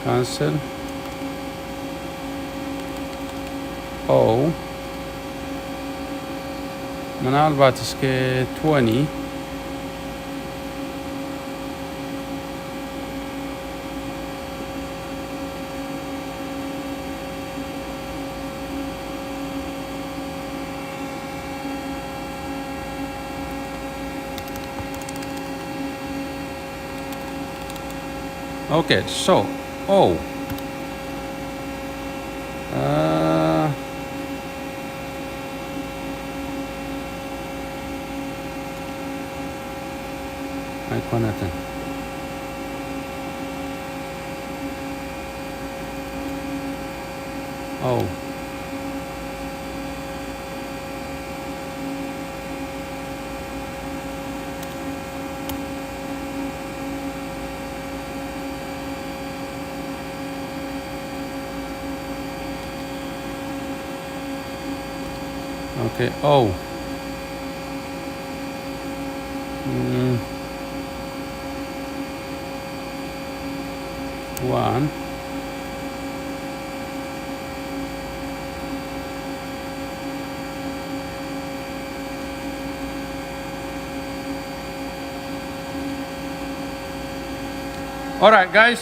Cancel. O ምናልባት እስከ twenty። Okay, so O. Uh, ኣይኮነትን። Oh. Okay, O. Mm. One. All right, guys.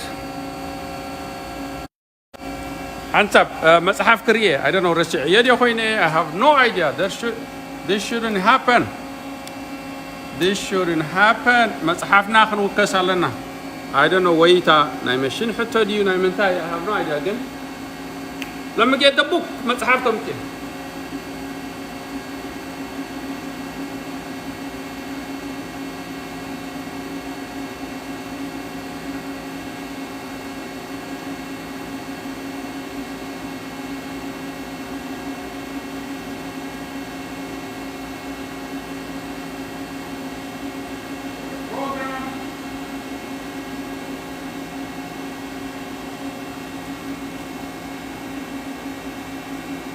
ሓንሳብ፣ እ፣ መጽሓፍ ክርእየ፣ I don't know፣ ረሲዐዮ ድየ ኮይነ፣ I have no idea. There should, this shouldn't happen. This shouldn't happen. መጽሓፍና ክንውከስ ኣለና። I don't know፣ ወይ እታ ናይ መሽን ሕቶ ድዩ ናይ ምንታይ፣ I have no idea። ግን let me get the book፣ መጽሓፍ ከምጽእ።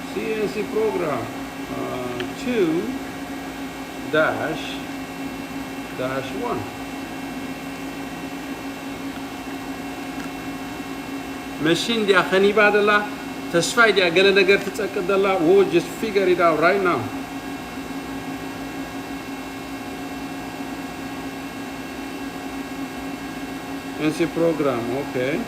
C N C program, uh, two dash dash one. መሽን ድያ ከኒባ ደላ? ተስፋይ ድያ ገለ ነገር ትጸቅጥ ደላ? We'll just figure it out right now. Emergency program, okay.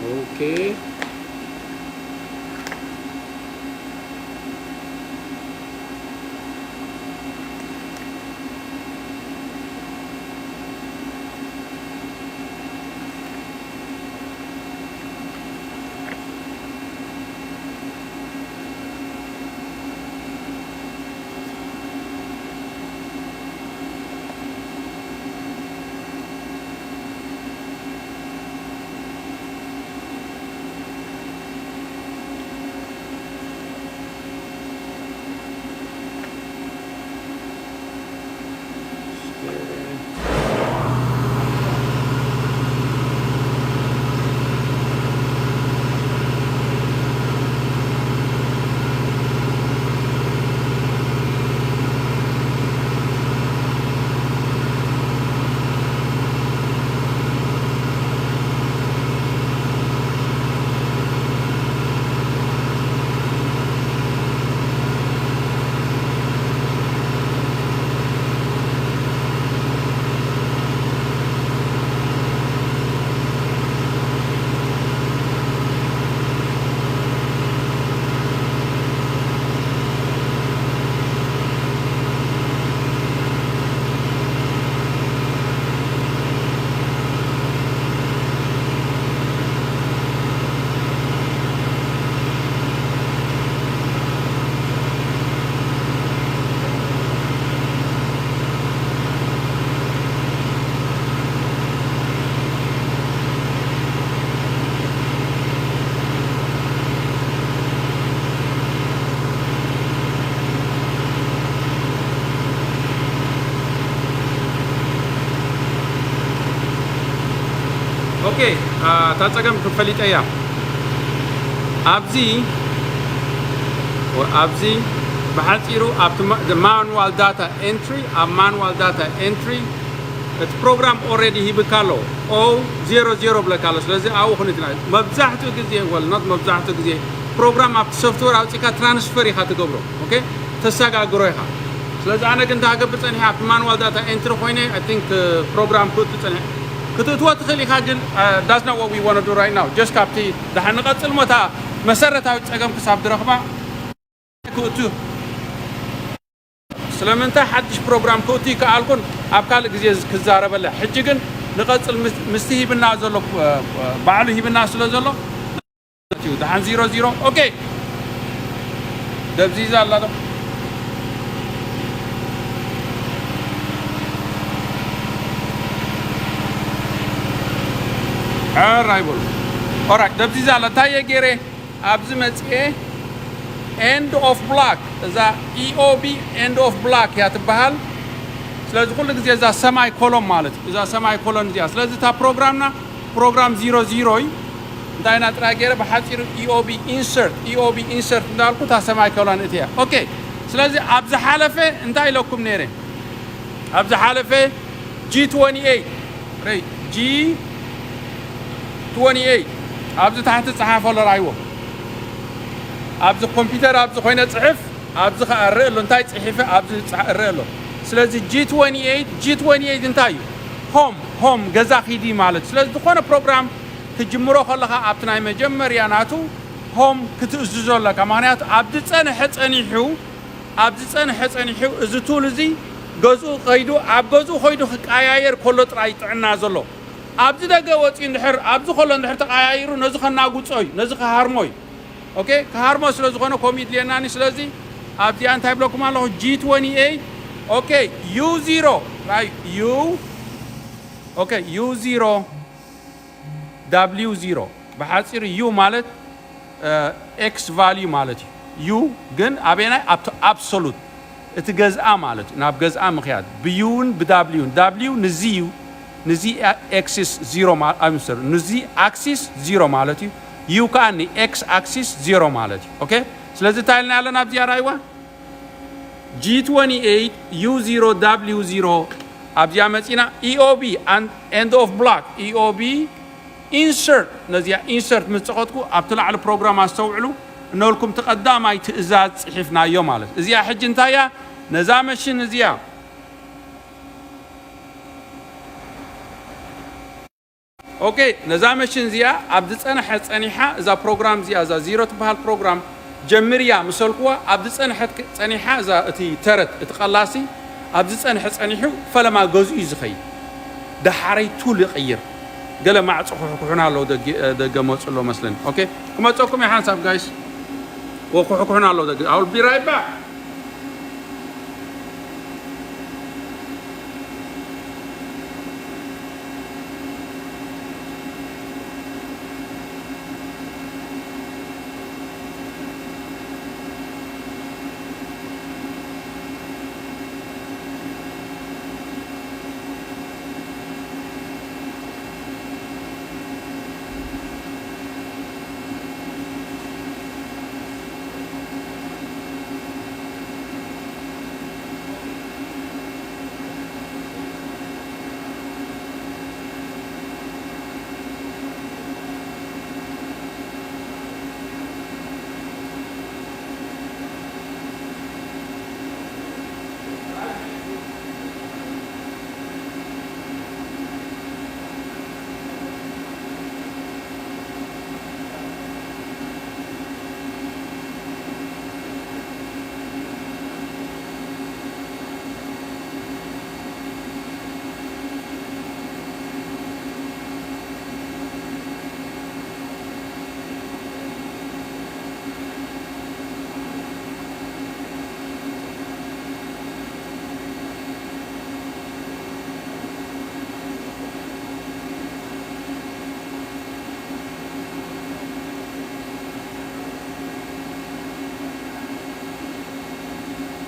Okay. ኦኬ፣ እታ ጸገም ክፈሊጠያ። ኣብዚ ኣብዚ ብሓጺሩ ኣብቲ ማኑዋል ዳታ ኤንትሪ፣ ኣብ ማኑዋል ዳታ ኤንትሪ እቲ ፕሮግራም ኦልሬዲ ሂብካ ኣሎ። ኦ ዜሮ ዜሮ ብለካ ኣሎ። ስለዚ ኣብኡ ክንትና መብዛሕትኡ ግዜ፣ ወል ኖት መብዛሕትኡ ግዜ፣ ፕሮግራም ኣብቲ ሶፍትዌር ኣውጺእካ ትራንስፈር ኢኻ ትገብሮ። ኦኬ፣ ተሰጋግሮ ኢኻ። ስለዚ ኣነ ግን እንታይ ክገብር ጸኒሐ፣ ኣብቲ ማኑዋል ዳታ ኤንትሪ ኮይነ፣ I think ፕሮግራም ክእቱ ጸኒሐ። ክትእትዎ ትኽእል ኢኻ፣ ግን that's not what we want to do right now. Just ካብቲ ደሓን ንቐጽል ሞታ መሰረታዊ ጸገም ክሳብ ዝረኽባ ክእቱ። ስለምንታይ ሓድሽ ፕሮግራም ክእቱ ይከኣልኩን ኣብ ካልእ ግዜ ክዛረበላ። ሕጂ ግን ንቐጽል ምስ-፣ ምስቲ ሂብና ዘሎ፣ ባዕሉ ሂብና ስለ ዘሎ፣ ደሓን ዜሮ ዜሮ። ኦኬ። ደብዚዛ ኣላ ዶ? ሕራይ በሉ። ኦራይት፣ ደብዚዛ ኣላ። እንታይ እየ ገይረ? ኣብዚ መጽኤ ኤንድ ኦፍ ብላክ፣ እዛ ኢ ኦ ቢ ኤንድ ኦፍ ብላክ እያ ትበሃል። ስለዚ ኩሉ ግዜ እዛ ሰማይ ኮሎን ማለት እዩ። እዛ ሰማይ ኮሎን እዚኣ። ስለዚ እታ ፕሮግራምና ፕሮግራም ዜሮ ዜሮ እዩ። እንታይ ኢና ጥራይ ገይረ ብሓጺሩ ኢ ኦ ቢ ኢንሰርት፣ ኢ ኦ ቢ ኢንሰርት እንዳልኩ እታ ሰማይ ኮሎን እቲ እያ። ኦኬ። ስለዚ ኣብ ዝሓለፈ እንታይ ኢለኩም ነይረ? ኣብ ዝሓለፈ ጂ ትወንቲ ኤይት፣ ርእ፣ ጂ ትወንቲ ኤይት ኣብዚ ታሕቲ ጸሓፈ ኣሎ፣ ርኣይዎ። ኣብዚ ኮምፒውተር ኣብዚ ኮይነ ጽሕፍ፣ ኣብዚ ኸኣ ርእ ኣሎ፣ እንታይ ጽሒፈ ኣብዚ ጽሕ-፣ ርእ ኣሎ። ስለዚ ጂ ትወንቲ ኤይት፣ ጂ ትወንቲ ኤይት እንታይ እዩ? ሆም፣ ሆም፣ ገዛ ኺዲ ማለት። ስለዚ ዝኾነ ፕሮግራም ክትጅምሮ ከለኻ ኣብቲ ናይ መጀመርያ ናቱ ሆም ክትእዝዞ ኣለካ። ምኽንያቱ ኣብ ዝጸንሐ ጸኒሑ፣ ኣብ ዝጸንሐ ጸኒሑ እዚ ቱል እዚ ገዝኡ ከይዱ፣ ኣብ ገዝኡ ከይዱ ክቀያየር ከሎ ጥራይ ጥዕና ዘሎ። ኣብዚ ደገ ወጺኡ እንድሕር፣ ኣብዚ ከሎ እንድሕር ተቀያይሩ ነዚ ከናጉጾ እዩ፣ ነዚ ክሃርሞ እዩ። ኦኬ፣ ክሃርሞ ስለ ዝኾነ ከምኡ ይድልየናኒ። ስለዚ ኣብዚኣ እንታይ ብለኩም ኣለኹ? ጂ ትወንቲ ኤይት፣ ኦኬ፣ ዩ ዜሮ፣ ራይ፣ ዩ፣ ኦኬ፣ ዩ ዜሮ፣ ዳብሊው ዜሮ። ብሓጺሩ ዩ ማለት፣ እ፣ ኤክስ ቫልዩ ማለት እዩ። ዩ ግን ኣበየናይ? ኣብቲ ኣብሶሉት፣ እቲ ገዝኣ ማለት እዩ። ናብ ገዝኣ ምኽያድ ብዩን ብዳብሊውን። ዳብሊው ንዚ እዩ፣ ንዚ ኤክሲስ ዜሮ ማ-፣ ኣይ፣ ሶሪ፣ ንዚ ኣክሲስ ዜሮ ማለት እዩ። ዩ ከኣ ንኤክስ ኣክሲስ ዜሮ ማለት እዩ። ኦኬ? ስለዚ እንታይ ኢልና ኣለና ኣብዚኣ? ራእይዋ? ጂ ትወንቲ ኤይት ዩ ዜሮ ዳብሊው ዜሮ ኣብዚኣ መጺና ኢኦቢ፣ end of block ኢኦቢ ኢንሰርት፣ ነዚኣ ኢንሰርት ምስ ጸቐጥኩ ኣብቲ ላዕሊ ፕሮግራም ኣስተውዕሉ፣ እነልኩም እቲ ቀዳማይ ትእዛዝ ጽሒፍናዮ ማለት። እዚኣ ሕጂ እንታይ እያ? ነዛ መሽን እዚኣ፣ ኦኬ፣ ነዛ መሽን እዚኣ ኣብ ዝጸንሐ ጸኒሓ፣ እዛ ፕሮግራም እዚኣ፣ እዛ ዚሮ ትበሃል ፕሮግራም ጀምርያ ምሰልኩዋ፣ ኣብ ዝጸንሐት ክ-፣ ጸኒሓ፣ እዛ እቲ ተረት፣ እቲ ቀላሲ ኣብ ዝጸንሐ ጸኒሑ፣ ፈለማ ገዝኡ እዩ ዝኸይድ። ደሓረይ ቱል ይቕይር። ገለ ማዕጾ ኩሕኩሑና ኣለዉ፣ ደገ፣ ደገ መጹ ኣሎ መስለኒ። ኦኬ፣ ክመጸኩም እየ ሓንሳብ ጋይስ። ወኩሕኩሑና ኣለዉ ደገ። I will be right back.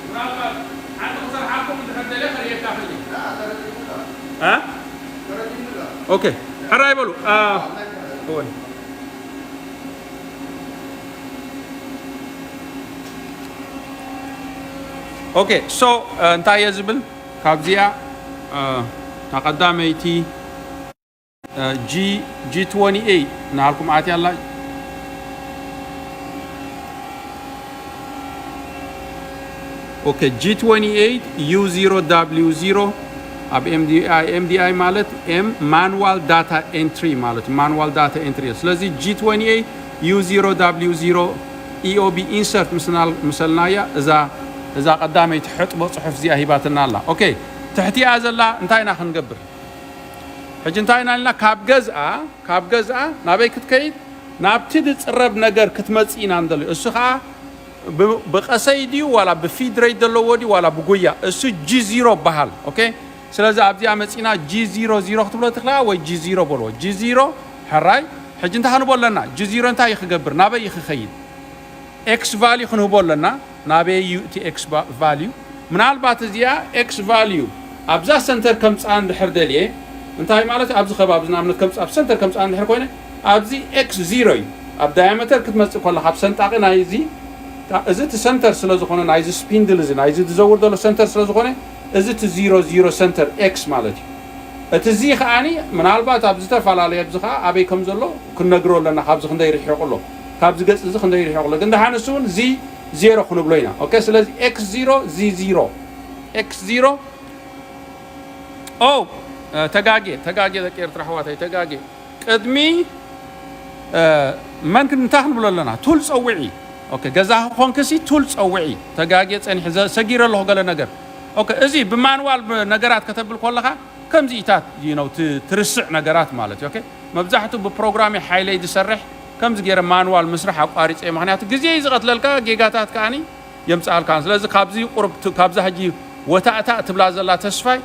ምናልባት ሓንቲ ክሰርሓልኩም እንድሕር ደልየ ከርእየካ ክእል። እ? ኦኬ፣ ሕራይ በሉ። አ፣ እወ። ኦኬ፣ ሶ፣ እ፣ እንታይ እየ ዝብል? ካብዚኣ፣ እ፣ እታ ቀዳመይቲ፣ እ፣ ጂ፣ ጂ ትወንቲ ኤይት ናሃልኩም ኣትያ ኣላ። ኦኬ፣ ጂ ትወንቲ ኤይት ዩ ዜሮ ዳብሊው ዜሮ ኣብ ኤም ዲ ኣይ፣ ኤም ዲ ኣይ ማለት ኤም ማኑዋል ዳታ ኤንትሪ ማለት እዩ። ማኑዋል ዳታ ኤንትሪ። ስለዚ ጂ ትወንቲ ኤይት ዩ ዜሮ ዳብሊው ዜሮ ኢ ኦ ቢ ኢንሰርት ምስናል-፣ ምሰልናያ እዛ፣ እዛ ቀዳመይቲ ሕጥቦ ጽሑፍ እዚኣ ሂባትና ኣላ። ኦኬ፣ ትሕቲኣ ዘላ እንታይ ኢና ክንገብር? ሕጂ እንታይ ኢና ኢልና? ካብ ገዝኣ፣ ካብ ገዝኣ ናበይ ክትከይድ? ናብቲ ዝጽረብ ነገር ክትመጽእ ኢና ንደልዮ። እሱ ኸኣ ብ-፣ ብቐሰይ ድዩ ዋላ ብፊድ ሬት ዘለዎ ድዩ ዋላ ብጉያ? እሱ ጂ ዜሮ በሃል። ኦኬ? ስለዚ ኣብዚኣ መጺና ጂ ዜሮ ዜሮ ክትብሎ ትኽእላ ወይ ጂ ዜሮ በልዎ። ጂ ዜሮ፣ ሕራይ። ሕጂ እንታይ ክንቦ ኣለና? ጂ ዜሮ እንታይ እዩ ክገብር? ናበይ እዩ ክኸይድ? ኤክስ ቫልዩ ክንህቦ ኣለና። ናበይ እዩ እቲ ኤክስ ቫ-፣ ቫልዩ? ምናልባት እዚኣ ኤክስ ቫልዩ ኣብዛ ሰንተር ከምጽኣ እንድሕር ደልየ፣ እንታይ ማለት እዩ? ኣብዚ ከባቢ ንኣብነት ከምጽኣ፣ ኣብ ሰንተር ከምጽኣ እንድሕር ኮይነ፣ ኣብዚ ኤክስ ዜሮ እዩ። ኣብ ዳያመተር ክትመጽእ ከለኻ፣ ኣብ ሰንጣቂ ናይዚ፣ እዚ እቲ ሰንተር ስለ ዝኾነ፣ ናይዚ ስፒንድል እዚ፣ ናይዚ ዝዘውር ዘሎ ሰንተር ስለ ዝኾነ፣ እዚ እቲ ዜሮ ዜሮ ሰንተር ኤክስ ማለት እዩ። እቲ እዚ ከኣኒ ምናልባት ኣብ ዝተፈላለየ፣ ኣብዚ ከኣ ኣበይ ከም ዘሎ ክንነግሮ ኣለና፣ ካብዚ ክንደይ ርሒቑ ኣሎ፣ ካብዚ ገጽ እዚ ክንደይ ርሒቑ ኣሎ። ግን ደሓን እሱ እውን እዚ ዜሮ ክንብሎ ኢና። ኦኬ፣ ስለዚ ኤክስ ዜሮ፣ ዚ ዜሮ፣ ኤክስ ዜሮ። ኦ፣ እ፣ ተጋጌ፣ ተጋጌ ደቂ ኤርትራ ኣሕዋተይ፣ ተጋጌ። ቅድሚ፣ እ፣ መን ክን-፣ እንታይ ክንብሎ ኣለና? ቱል ጸውዒ። ኦኬ፣ ገዛኺ ኮንክሲ ቱል ጸውዒ። ተጋጌ ጸኒሐ፣ ዘ-፣ ሰጊረ ኣለኹ ገለ ነገር። ኦኬ፣ እዚ ብማንዋል ብ-፣ ነገራት ከተብል ከለኻ፣ ከምዚኢታት፣ you know፣ ት-፣ ትርስዕ ነገራት ማለት እዩ። ኦኬ? መብዛሕትኡ ብፕሮግራም እዩ ሓይለይ ዝሰርሕ፣ ከምዚ ገይረ ማንዋል ምስራሕ ኣቋሪጸ እየ። ምኽንያቱ ግዜ እዩ ዝቐትለልካ፣ ጌጋታት ከኣኒ የምጽኣልካ። ስለዚ ካብዚ ቁሩብ ት-፣ ካብዛ ሕጂ ወታእታእ ትብላ ዘላ ተስፋይ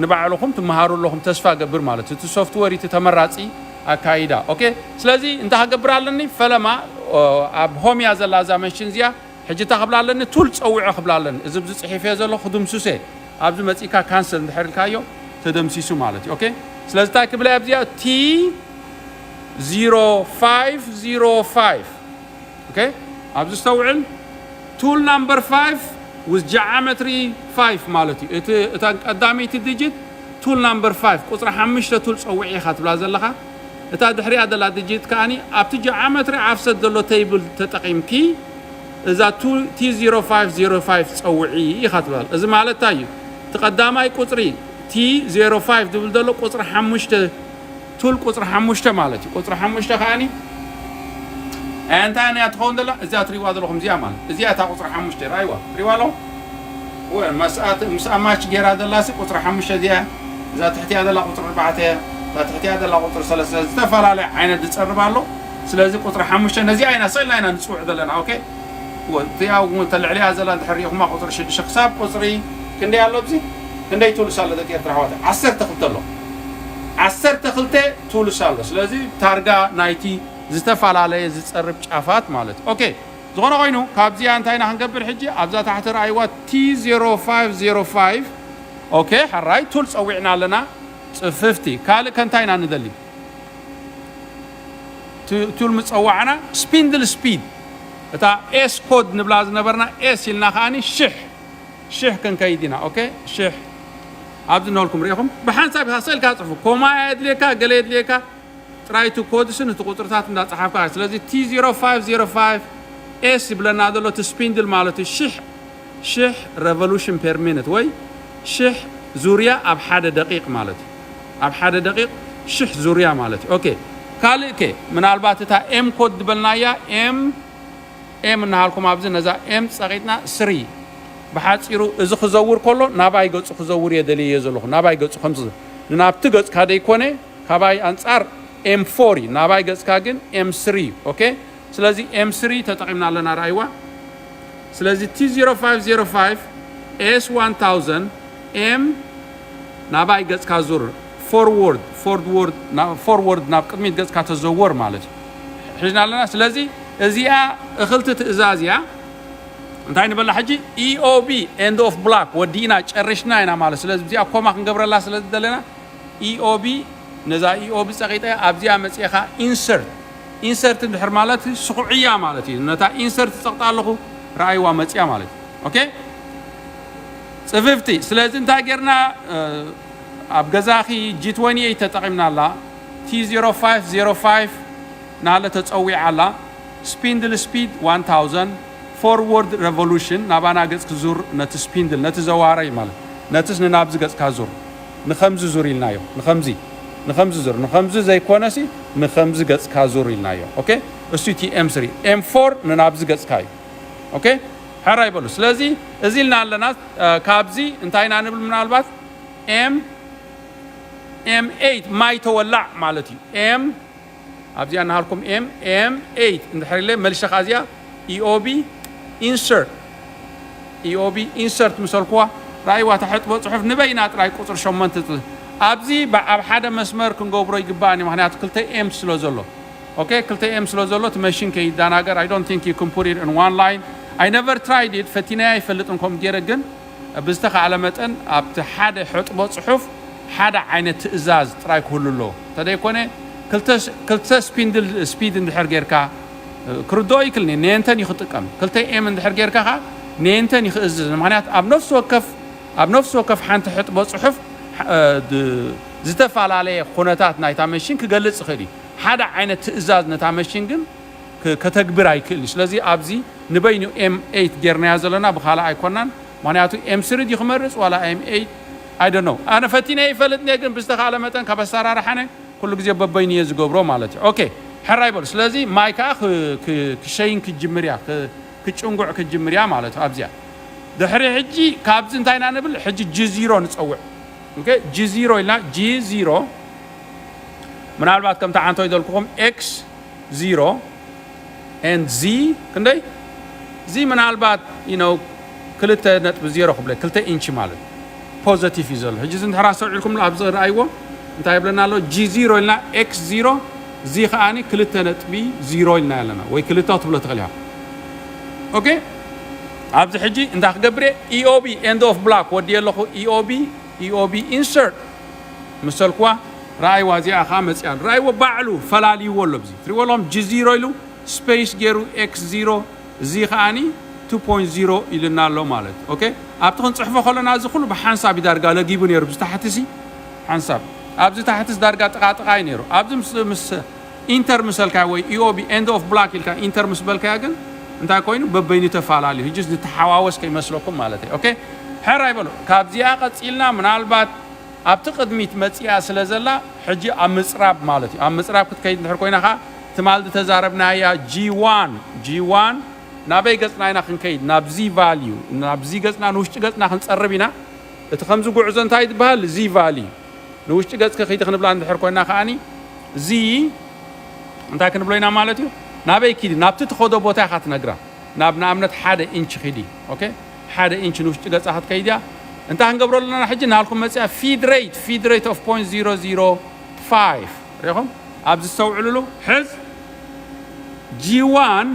ንባዕልኹም ትመሃሩ ኣለኹም ተስፋ እገብር ማለት እዩ። እቲ ሶፍትዌር እቲ ተመራጺ ኣካይዳ። ኦኬ? ስለዚ እንታይ ክገብር ኣለኒ? ፈለማ፣ ኦ፣ ኣብ ሆም እያ ዘላ እዛ መሽን እዚኣ። ሕጂ እንታይ ክብላ ኣለኒ? ቱል ጸውዐ ክብላ ኣለኒ። እዚ ብዚ ጽሒፈዮ ዘለኹ ክድምስሶ እየ። ኣብዚ መጺእካ ካንሰል እንድሕር ኢልካዮ ተደምሲሱ ማለት እዩ። ኦኬ? ስለዚ እንታይ ክብላ እየ ኣብዚኣ? ቲ ዜሮ ፋይቭ ዜሮ ፋይቭ። ኦኬ? ኣብዚ ዝተውዕል ቱል ናምበር ፋይቭ with geometry ፋይቭ ማለት እዩ። እቲ፣ እታ ቀዳመይቲ ዲጂት ቱል ናምበር ፋይቭ፣ ቁፅሪ ሓሙሽተ ቱል ፀውዒ ኢኻ ትብላ ዘለኻ። እታ ድሕሪኣ ዘላ ዲጂት ከኣኒ ኣብቲ ጂኦሜትሪ ኣፍሰት ዘሎ ቴብል ተጠቒምኪ እዛ ቲ ዜሮ ፋይቭ ዜሮ ፋይቭ ፀውዒ ኢኻ ትበሃል። እዚ ማለት እንታይ እዩ? እቲ ቀዳማይ ቁፅሪ ቲ ዜሮ ፋይቭ ዝብል ዘሎ ቁፅሪ ሓሙሽተ፣ ቱል ቁፅሪ ሓሙሽተ ማለት እዩ። ቁፅሪ ሓሙሽተ ከኣኒ እንታይ እያ ትኸውን ዘላ? እዚኣ ትሪእዋ ዘለኹም እዚኣ ማለት እዚኣ እታ ቁፅሪ ሓሙሽተ ራእይዋ ትሪእዋ ኣለኹም። ወ-፣ መስኣት-፣ ምስ ኣማች ጌራ ዘላሲ ቁፅሪ ሓሙሽተ እዚኣ፣ እዛ ትሕቲያ ዘላ ቁፅሪ ኣርባዕተ፣ እዛ ትሕቲያ ዘላ ቁፅሪ ሰለስተ፣ ዝተፈላለየ ዓይነት ዝፀርብ ኣሎ። ስለዚ ቁፅሪ ሓሙሽተ ነዚኣ ኢና ስእልና ኢና ንፅውዕ ዘለና። ኦኬ፣ ወ-፣ እቲኣ እውን ተልዕሊያ ዘላ እንድሕር ሪኢኹማ ቁፅሪ ሽዱሽተ ክሳብ ቁፅሪ ክንደይ ኣሎ? ኣብዚ ክንደይ ቱልስ ኣሎ ደቂ ኤርትራ ኣሕዋት? ዓሰርተ ክልተ ኣሎ። ዓሰርተ ክልተ ቱልስ ኣሎ። ስለዚ ታርጋ ናይቲ ዝተፈላለየ ዝፀርብ ጫፋት ማለት እዩ። ኦኬ፣ ዝኾነ ኮይኑ ካብዚኣ እንታይ ኢና ክንገብር ሕጂ? ኣብዛ ታሕቲ ረኣይዋ ቲ ዜሮ ፋይቭ ዜሮ ፋይቭ። ኦኬ፣ ሕራይ ቱል ፀዊዕና ኣለና። ፅፍፍቲ ካልእ ከ እንታይ ኢና ንደሊ? ቱ-፣ ቱል ምፀዋዕና ስፒንድል ስፒድ፣ እታ ኤስ ኮድ ንብላ ዝነበርና ኤስ ኢልና ከኣኒ ሽሕ፣ ሽሕ ክንከይድ ኢና። ኦኬ፣ ሽሕ ኣብዚ ንበልኩም ርኢኹም ብሓንሳብ ኢኻ ስእልካ ፅፉ። ኮማ የድልየካ፣ ገለ የድልየካ። ጥራይ እቲ ኮድስን እቲ ቁፅርታት እንዳፀሓፍካ። ስለዚ ቲ ዜሮ ፋይቭ ዜሮ ፋይቭ ኤስ ይብለና ዘሎ እቲ ስፒንድል ማለት እዩ። ሽሕ፣ ሽሕ ሬቮሉሽን ፐር ሚኒት ወይ ሽሕ ዙርያ ኣብ ሓደ ደቂቕ ማለት እዩ። ኣብ ሓደ ደቂቕ ሽሕ ዙርያ ማለት እዩ። ኦኬ፣ ካልእ ከ ምናልባት እታ ኤም ኮድ ዝበልናያ ኤም፣ ኤም እናሃልኩም ኣብዚ ነዛ ኤም ፀቒጥና ስሪ። ብሓፂሩ እዚ ክዘውር ከሎ ናባይ ገፁ ክዘውር እየ ደልየዮ ዘለኹ። ናባይ ገፁ ከምዚ ንናብቲ ገፅካ ደይኮነ ካባይ ኣንጻር ኤም ፎር እዩ። ናባይ ገጽካ ግን ኤም ስሪ እዩ። ኦኬ፣ ስለዚ ኤም ስሪ ተጠቒምና ኣለና። ረኣይዋ። ስለዚ ቲ ዜሮ ፋይቭ ዜሮ ፋይቭ ኤስ ዋን ታውዘንድ ኤም ናባይ ገጽካ ዙር፣ ፎርወርድ፣ ፎርወርድ፣ ና-፣ ፎርወርድ ናብ ቅድሚት ገጽካ ተዘወር ማለት እዩ። ሒዝና ኣለና። ስለዚ እዚኣ እኽልቲ ትእዛዝ እያ። እንታይ ንበላ ሕጂ? ኢኦቢ ኤንድ ኦፍ ብላክ ወዲእና ጨሪሽና ኢና ማለት። ስለዚ እዚኣ ኮማ ክንገብረላ ስለ ዝደለና ኢኦቢ፣ ነዛ ኢኦቢ ጸቒጠ ኣብዚኣ መጺኻ ኢንሰርት። ኢንሰርት እንድሕር ማለት ስኹዕያ ማለት እዩ። ነታ ኢንሰርት ጸቕጣ ኣለኹ፣ ረኣይዋ መጺኣ ማለት እዩ። ኦኬ? ጽፍፍቲ። ስለዚ እንታይ ጌርና? እ፣ ኣብ ገዛኺ ጂ ትወንቲ ኤይት ተጠቒምና ኣላ፣ ቲ ዜሮ ፋይቭ ዜሮ ፋይቭ ናለ ተጸዊዓ ኣላ። ስፒንድል ስፒድ ዋን ታውዘንድ፣ ፎርወርድ ሬቮሉሽን፣ ናባና ገጽ ክዙር፣ ነቲ ስፒንድል፣ ነቲ ዘዋራይ ማለት፣ ነትስ ንናብዚ ገጽካ ዙር፣ ንኸምዚ ዙር ኢልናዮ፣ ንኸምዚ፣ ንኸምዚ ዙር፣ ንኸምዚ ዘይኮነሲ፣ ንኸምዚ ገጽካ ዙር ኢልናዮ። ኦኬ? እሱ እቲ ኤም ስሪ። ኤም ፎር ንናብዚ ገጽካ እዩ። ኦኬ? ሕራይ በሉ። ስለዚ እዚ ኢልና ኣለና፣ እ፣ ካብዚ እንታይ ኢና ንብል? ምናልባት ኤም፣ ኤም ኤይት ማይ ተወላዕ ማለት እዩ። ኤም ኣብዚኣ እናሃልኩም ኤም፣ ኤም ኤይት እንድሕር ኢለ መልሸ ኸዓ እዚኣ ኢኦቢ ኢንሰርት፣ ኢኦቢ ኢንሰርት ምሰልኩዋ፣ ረኣይዋ፣ ተሕጥቦ ጽሑፍ ንበይና ጥራይ ቁጽሪ ሸሞንተ ጥ-፣ ኣብዚ ብ-፣ ኣብ ሓደ መስመር ክንገብሮ ይግባእኒ፣ ምኽንያቱ ክልተ ኤም ስለ ዘሎ። ኦኬ፣ ክልተ ኤም ስለ ዘሎ እቲ መሽን ከይደናገር፣ I don't think you can put it in one line. I never tried it፣ ፈቲነያ ኣይፈልጥን ከምኡ ገይረ፣ ግን ብዝተኻእለ መጠን ኣብቲ ሓደ ሕጥቦ ጽሑፍ ሓደ ዓይነት ትእዛዝ ጥራይ ክህሉ ኣለዎ። እንተደይኮነ ክልተ ስ-፣ ክልተ ስፒንድል ስፒድ እንድሕር ጌርካ፣ እ፣ ክርድኦ ይክልኒ፣ ነየንተን እዩ ክጥቀም። ክልተ ኤም እንድሕር ጌርካ ኸዓ ነየንተን እዩ ክእዝዝ። ምኽንያቱ ኣብ ነፍሲ ወከፍ፣ ኣብ ነፍሲ ወከፍ ሓንቲ ሕጥቦ ጽሑፍ፣ እ፣ ድ-፣ ዝተፈላለየ ኩነታት ናይታ መሽን ክገልጽ ይኽእል እዩ። ሓደ ዓይነት ትእዛዝ ነታ መሽን ግን ክ-፣ ከተግብር ኣይክእልን። ስለዚ ኣብዚ ንበይኑ ኤም ኤይት ጌርናዮ ዘለና፣ ብኻልእ ኣይኮናን። ምኽንያቱ ኤም ስሪ ድዩ ክመርጽ ዋላ ኤም ኤይት? I don't know። ኣነ ፈቲነ ይፈልጥ እየ፣ ግን ብዝተኻእለ መጠን ካብ ኣሰራርሓነ ኩሉ ግዜ በበይኑ እየ ዝገብሮ ማለት እዩ። ኦኬ፣ ሕራይ በሉ። ስለዚ ማይ ከኣ ክ-፣ ክ-፣ ክሸይን ክጅምር እያ፣ ክ-፣ ክጭንጉዕ ክጅምር እያ ማለት እዩ። ኣብዚኣ ድሕሪ ሕጂ ካብዚ እንታይ ኢና ንብል? ሕጂ ጂ ዚሮ ንጸውዕ። ኦኬ፣ ጂ ዚሮ ኢልና፣ ጂ ዚሮ ምናልባት ከምቲ ዓንቶ ይደልኩኹም ኤክስ ዚሮ and ዚ ክንደይ? ዚ ምናልባት፣ you know፣ ክልተ ነጥቢ ዜሮ ክብለ፣ ክልተ ኢንች ማለት ፖዘቲቭ እዩ ዘሎ። ሕጂ እዚ እንድሕር ኣስተውዒልኩም ኣብ ዝረኣይዎ እንታይ ይብለና ኣሎ? ጂ ዚሮ ኢልና ኤክስ ዚሮ፣ ዚ ከኣኒ ክልተ ነጥቢ ዜሮ ኢልና ኣለና፣ ወይ ክልተ ክትብሎ ትኽእል ኢኻ። ኦኬ፣ ኣብዚ ሕጂ እንታይ ክገብር እየ? ኢኦቢ ኤንድ ኦፍ ብላክ ወዲ ኣለኹ። ኢኦቢ፣ ኢኦቢ ኢንሰርት መሰልኩዋ። ረኣይዋ፣ እዚኣ ኸዓ መፂኣ። ረኣይዎ፣ ባዕሉ ፈላልይዎ ኣሎ። ኣብዚ ትሪእዎ ኣለኹም፣ ጂ ዚሮ ኢሉ ስፔስ ገይሩ ኤክስ ዚሮ፣ እዚ ከኣኒ ቱ ፖይንት ዚሮ ኢልና ኣሎ ማለት እዩ። ኦኬ፣ ኣብቲ ክንፅሕፎ ከለና እዚ ኩሉ ብሓንሳብ እዩ ዳርጋ ለጊቡ ነይሩ። ብዝተሓትሲ ሓንሳብ ኣብዚ ታሕትስ ዳርጋ ጥቓጥቓ እዩ ነይሩ። ኣብዚ ምስ ምስ ኢንተር ምሰልካ ወይ ኢኦቢ ኤንድ ኦፍ ብላክ ኢልካ ኢንተር ምስ በልካያ ግን እንታይ ኮይኑ በበይኑ ተፈላለዩ። ሕጅስ ንተሓዋወስ ከይመስለኩም ማለት እዩ። ኦኬ፣ ሕራይ በሉ። ካብዚኣ ቀጺልና ምናልባት ኣብቲ ቅድሚት መጺኣ ስለ ዘላ ሕጂ ኣብ ምጽራብ ማለት እዩ። ኣብ ምጽራብ ክትከይድ እንድሕር ኮይና ኸዓ ትማል ዝተዛረብናያ ጂ ዋን ጂ ዋን ናበይ ገጽና ኢና ክንከይድ? ናብዚ ቫልዩ ናብዚ ገጽና ንውሽጢ ገጽና ክንጸርብ ኢና። እቲ ከምዚ ጉዕዞ እንታይ ዝበሃል? ዚ ቫልዩ ንውሽጢ ገጽ ክኺዲ ክንብላ እንድሕር ኮይና ከዓኒ ዚ እንታይ ክንብሎ ኢና ማለት እዩ? ናበይ ኪዲ? ናብቲ ትኸዶ ቦታ ኢኻ ትነግራ። ናብ ንኣብነት ሓደ ኢንች ኺዲ። ኦኬ፣ ሓደ ኢንች ንውሽጢ ገጻ ክትከይድ እያ። እንታይ ክንገብረሉ ኣለና ሕጂ? ናልኩም መጽያ ፊድ ሬት ፊድ ሬት ኦፍ ፖይንት ዜሮ ዜሮ ፋይቭ ሪኹም ኣብዚ ዝተውዕልሉ ሕዝ ጂ ዋን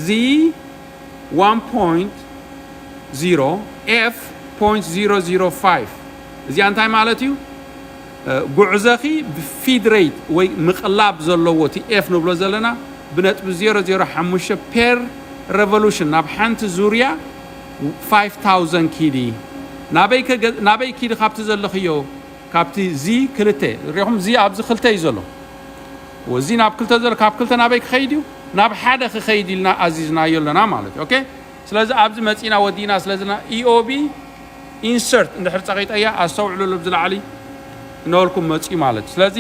ዚ ዋን ፖይንት ዜሮ ኤፍ ፖይንት ዜሮ ዜሮ ፋይቭ እዚኣ እንታይ ማለት እዩ? እ፣ ጉዕዘኺ ብፊድ ሬት ወይ ምቕላብ ዘለዎ እቲ ኤፍ ንብሎ ዘለና ብነጥቢ ዜሮ ዜሮ ሓሙሽተ ፔር ሬቮሉሽን ናብ ሓንቲ ዙርያ ፋይቭ ታውዘንድ ኪዲ ናበይ ከገ-፣ ናበይ ኪዲ ካብቲ ዘለኽዮ ካብቲ ዚ ክልተ ሪኹም ዚ ኣብዚ ክልተ እዩ ዘሎ ወዚ ናብ ክልተ ዘሎ ካብ ክልተ ናበይ ክኸይድ እዩ ናብ ሓደ ክኸይድ ኢልና ኣዚዝናዮ ኣለና ማለት እዩ። ኦኬ፣ ስለዚ ኣብዚ መጺና ወዲና ስለዚ ኢኦቢ ኢንሰርት እንድሕር ጸቒጠያ ኣስተውዕሉሉ ኣብዚ ላዕሊ እነበልኩም መጺኡ ማለት እዩ። ስለዚ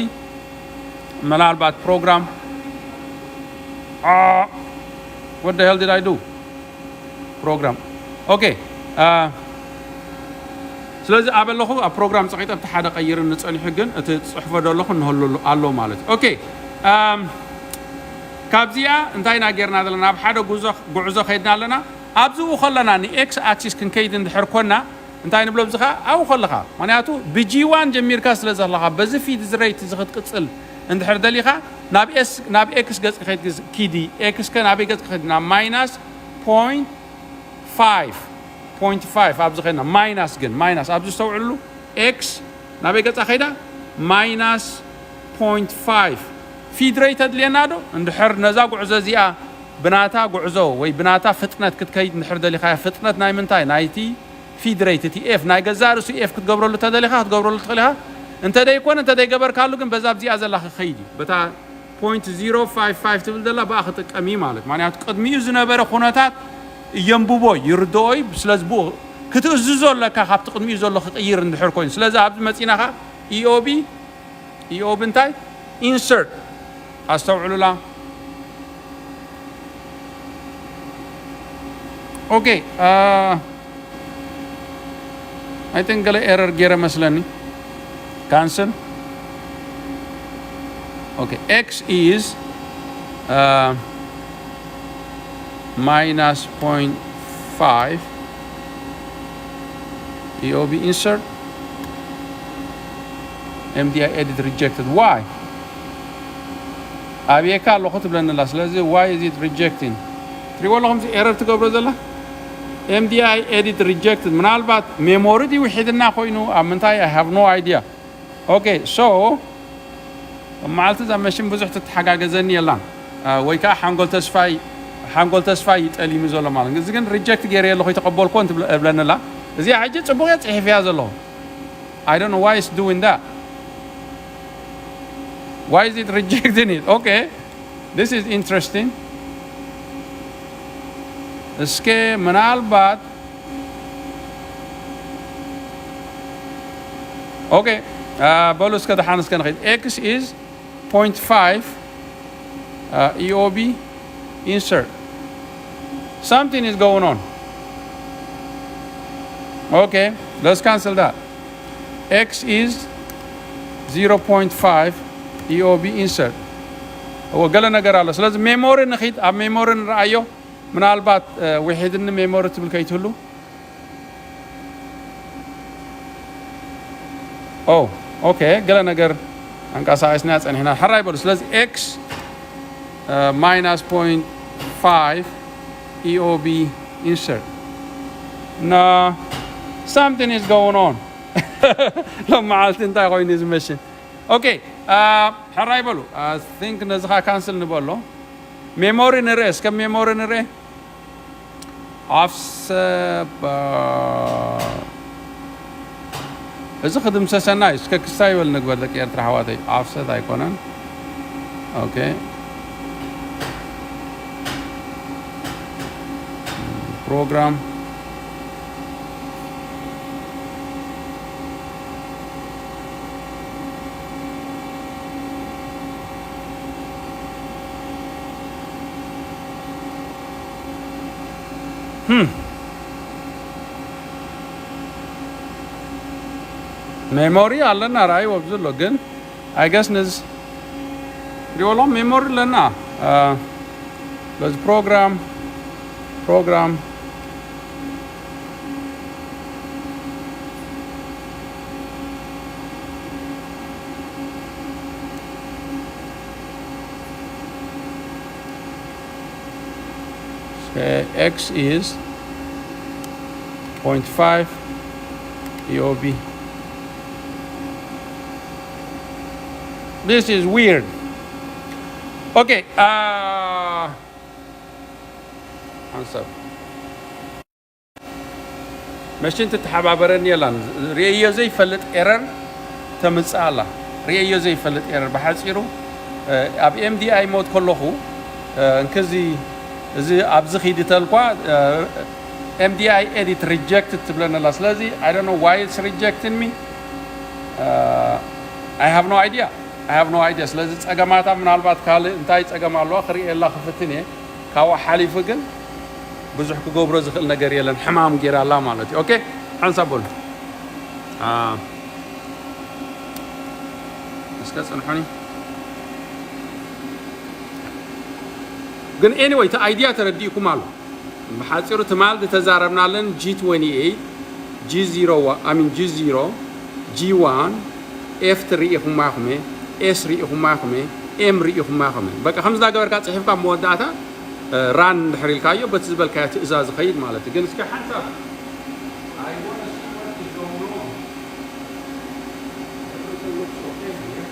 ምናልባት ፕሮግራም what the hell did I do? ፕሮግራም ኦኬ። ስለዚ ኣበለኹ ኣብ ፕሮግራም ጸቂጠ ኣብቲ ሓደ ቀይር ንጸኒሑ ግን እቲ ጽሕፎ ደለኹ እንህሉ ኣሎ ማለት እዩ። ኦኬ፣ ካብዚኣ እንታይ ኢና ጌርና ዘለና? ኣብ ሓደ ጉዕዞ ከይድና ኣለና። ኣብዚኡ ከለና ንኤክስ ኣክሲስ ክንከይድ እንድሕር ኮና እንታይ ንብሎ ብዚ ኸዓ ኣብኡ ከለኻ ምክንያቱ ብጂ ዋን ጀሚርካ ስለ ዘለኻ በዚ ፊድ ዝረይት እዚ ክትቅፅል እንድሕር ደሊኻ ናብ ኤክስ ገፅ ክኸይድ ኪዲ ኤክስ ከ ናበይ ገፅ ክኸይድ ናብ ማይናስ ፖይንት ፋይቭ ፖይንት ፋይቭ ኣብዚ ኸይድና ማይናስ ግን ማይናስ ኣብዚ ዝተውዕሉ ኤክስ ናበይ ገፃ ኸይዳ ማይናስ ፖይንት ፋይቭ ፊድ ረይት ተድልየና ዶ እንድሕር ነዛ ጉዕዞ እዚኣ ብናታ ጉዕዞ ወይ ብናታ ፍጥነት ክትከይድ እንድሕር ደሊኻያ ፍጥነት ናይ ምንታይ ናይቲ ፊድ ረይት እቲ ኤፍ ናይ ገዛእ ርእሱ ኤፍ ክትገብረሉ ተደሊኻ ክትገብረሉ ትኽእል ኢኻ። እንተ ደይኮነ እንተ ደይገበርካሉ ግን በዛ ኣብዚኣ ዘላ ክኸይድ እዩ። በታ ፖይንት ዜሮ ፋይቭ ፋይቭ ትብል ዘላ ብኣ ክጥቀም እዩ ማለት ምክንያቱ ቅድሚኡ ዝነበረ ኩነታት የንብቦ ይርድኦ እዩ። ስለዚ ብኡ ክትእዝዞ ኣለካ ካብቲ ቅድሚኡ ዘሎ ክቕይር እንድሕር ኮይኑ። ስለዚ ኣብዚ መፂና ኸዓ ኢኦቢ ኢኦቢ እንታይ ኢንሰርት ኣስተውዕሉላ። ኦኬ፣ I think ገለ ኤረር ገይረ መስለኒ። ካንስል። ኦኬ፣ ኤክስ ኢዝ ማይናስ ፖይንት ፋይቭ ኢኦቢ ኢንሰርት ኤምዲኣይ ኤዲት ሪጀክትድ ዋይ ኣብየካ ኣለኹ ትብለኒ ኣላ። ስለዚ ዋይ ኢዝ ኢት ሪጀክቲንግ ትሪእዎ ኣለኹም እዚ ኤረር ትገብሮ ዘላ ኤምዲኣይ ኤዲት ሪጀክትድ ምናልባት ሜሞሪ ድዩ ውሒድና ኮይኑ ኣብ ምንታይ I have no idea። ኦኬ ሶ መዓልቲ እዛ መሽን ብዙሕ ትተሓጋገዘኒ የላን ወይ ከዓ ሓንጎል ተስፋይ ሓንጎል ተስፋይ ይጠሊሙ ዘሎ ማለት እዚ ግን ሪጀክት ገይረ ኣለኹ ይተቐበልኮ እብለኒ ኣላ። እዚኣ ሕጂ ፅቡቅ እየ ፅሒፍያ ዘለኹ። I don't know why it's doing that. Why is it rejecting it? Okay, this is interesting. እስከ ምናልባት okay በሉ እስከ ደሓን እስከ ንኸይድ x is point five uh, E O B insert. Something is going on. Okay, let's cancel that. X is zero point five E O B insert. እዎ ገለ ነገር ኣሎ። ስለዚ ሜሞሪ ንኺድ ኣብ ሜሞሪ ንረኣዮ። ምናልባት ውሒድኒ ሜሞሪ ትብል ከይትህሉ። ኦ ኦኬ፣ ገለ ነገር ኣንቀሳቂስና ጸኒሕና። ሕራይ በሉ። ስለዚ x minus point five E O B insert no something is going on. ሎም መዓልቲ እንታይ ኮይኑ ዝመሽን? ኦኬ፣ ሕራይ በሉ። I think ነዚ ኸዓ ካንስል ንበሎ። ሜሞሪ ንርኤ እስከ ሜሞሪ ንርኤ። ኣፍሰ እዚ ክድምሰሰና እዩ። እስከ ክስታይ ይበል ንግበር ደቂ ኤርትራ ኣሕዋተይ። ኣፍሰት ኣይኮነን። ኦኬ። ፕሮግራም። ሜሞሪ ኣለና ራእይ ወብዚ ኣሎ ግን I guess ነዚ ሪኦሎም ሜሞሪ ኣለና። በዚ ፕሮግራም ፕሮግራም X is point five E O B. This is weird. Okay, uh, ሓንሳብ መሽን ትተሓባበረኒ የላን። ርእዮ ዘይፈልጥ ኤረር ተምጽእ ኣላ። ርእዮ ዘይፈልጥ ኤረር ብሓጺሩ፣ እ፣ ኣብ M D I ሞት ከለኹ፣ እ፣ እንክዚ እዚ ኣብዚ ኺድ ተልኳ፣ እ፣ M D I edit rejected ትብለኒ ኣላ። ስለዚ I don't know why it's rejecting me. እ፣ I have no idea. I have no idea። ስለዚ ጸገማታ ምናልባት ካልእ እንታይ ጸገም ኣለዋ ክርእየላ ክፍትን እየ። ካብኡ ሓሊፉ ግን ብዙሕ ክገብሮ ዝኽእል ነገር የለን። ሕማም ጌራ ኣላ ማለት እዩ። ኦኬ፣ ሓንሳብ በሉ። አ፣ እስከ ጽንሑኒ። ግን anyway፣ እቲ ኣይድያ ተረዲእኩም ኣሎ። ብሓጺሩ ትማል ዝተዛረብናለን G twenty-eight፣ G zero፣ I mean G zero፣ G one፣ F ሪኢኹማ ኢኹም፣ S ሪኢኹማ ኢኹም፣ M ሪኢኹማ ኢኹም። በቃ ከምዚ እናገበርካ ጽሒፍካ ኣብ መወዳእታ፣ እ፣ ራን እንድሕር ኢልካዮ በቲ ዝበልካዮ ትእዛዝ ይኸይድ ማለት እዩ። ግን እስከ ሓንሳብ I wanna see what is going on. Everything looks okay here.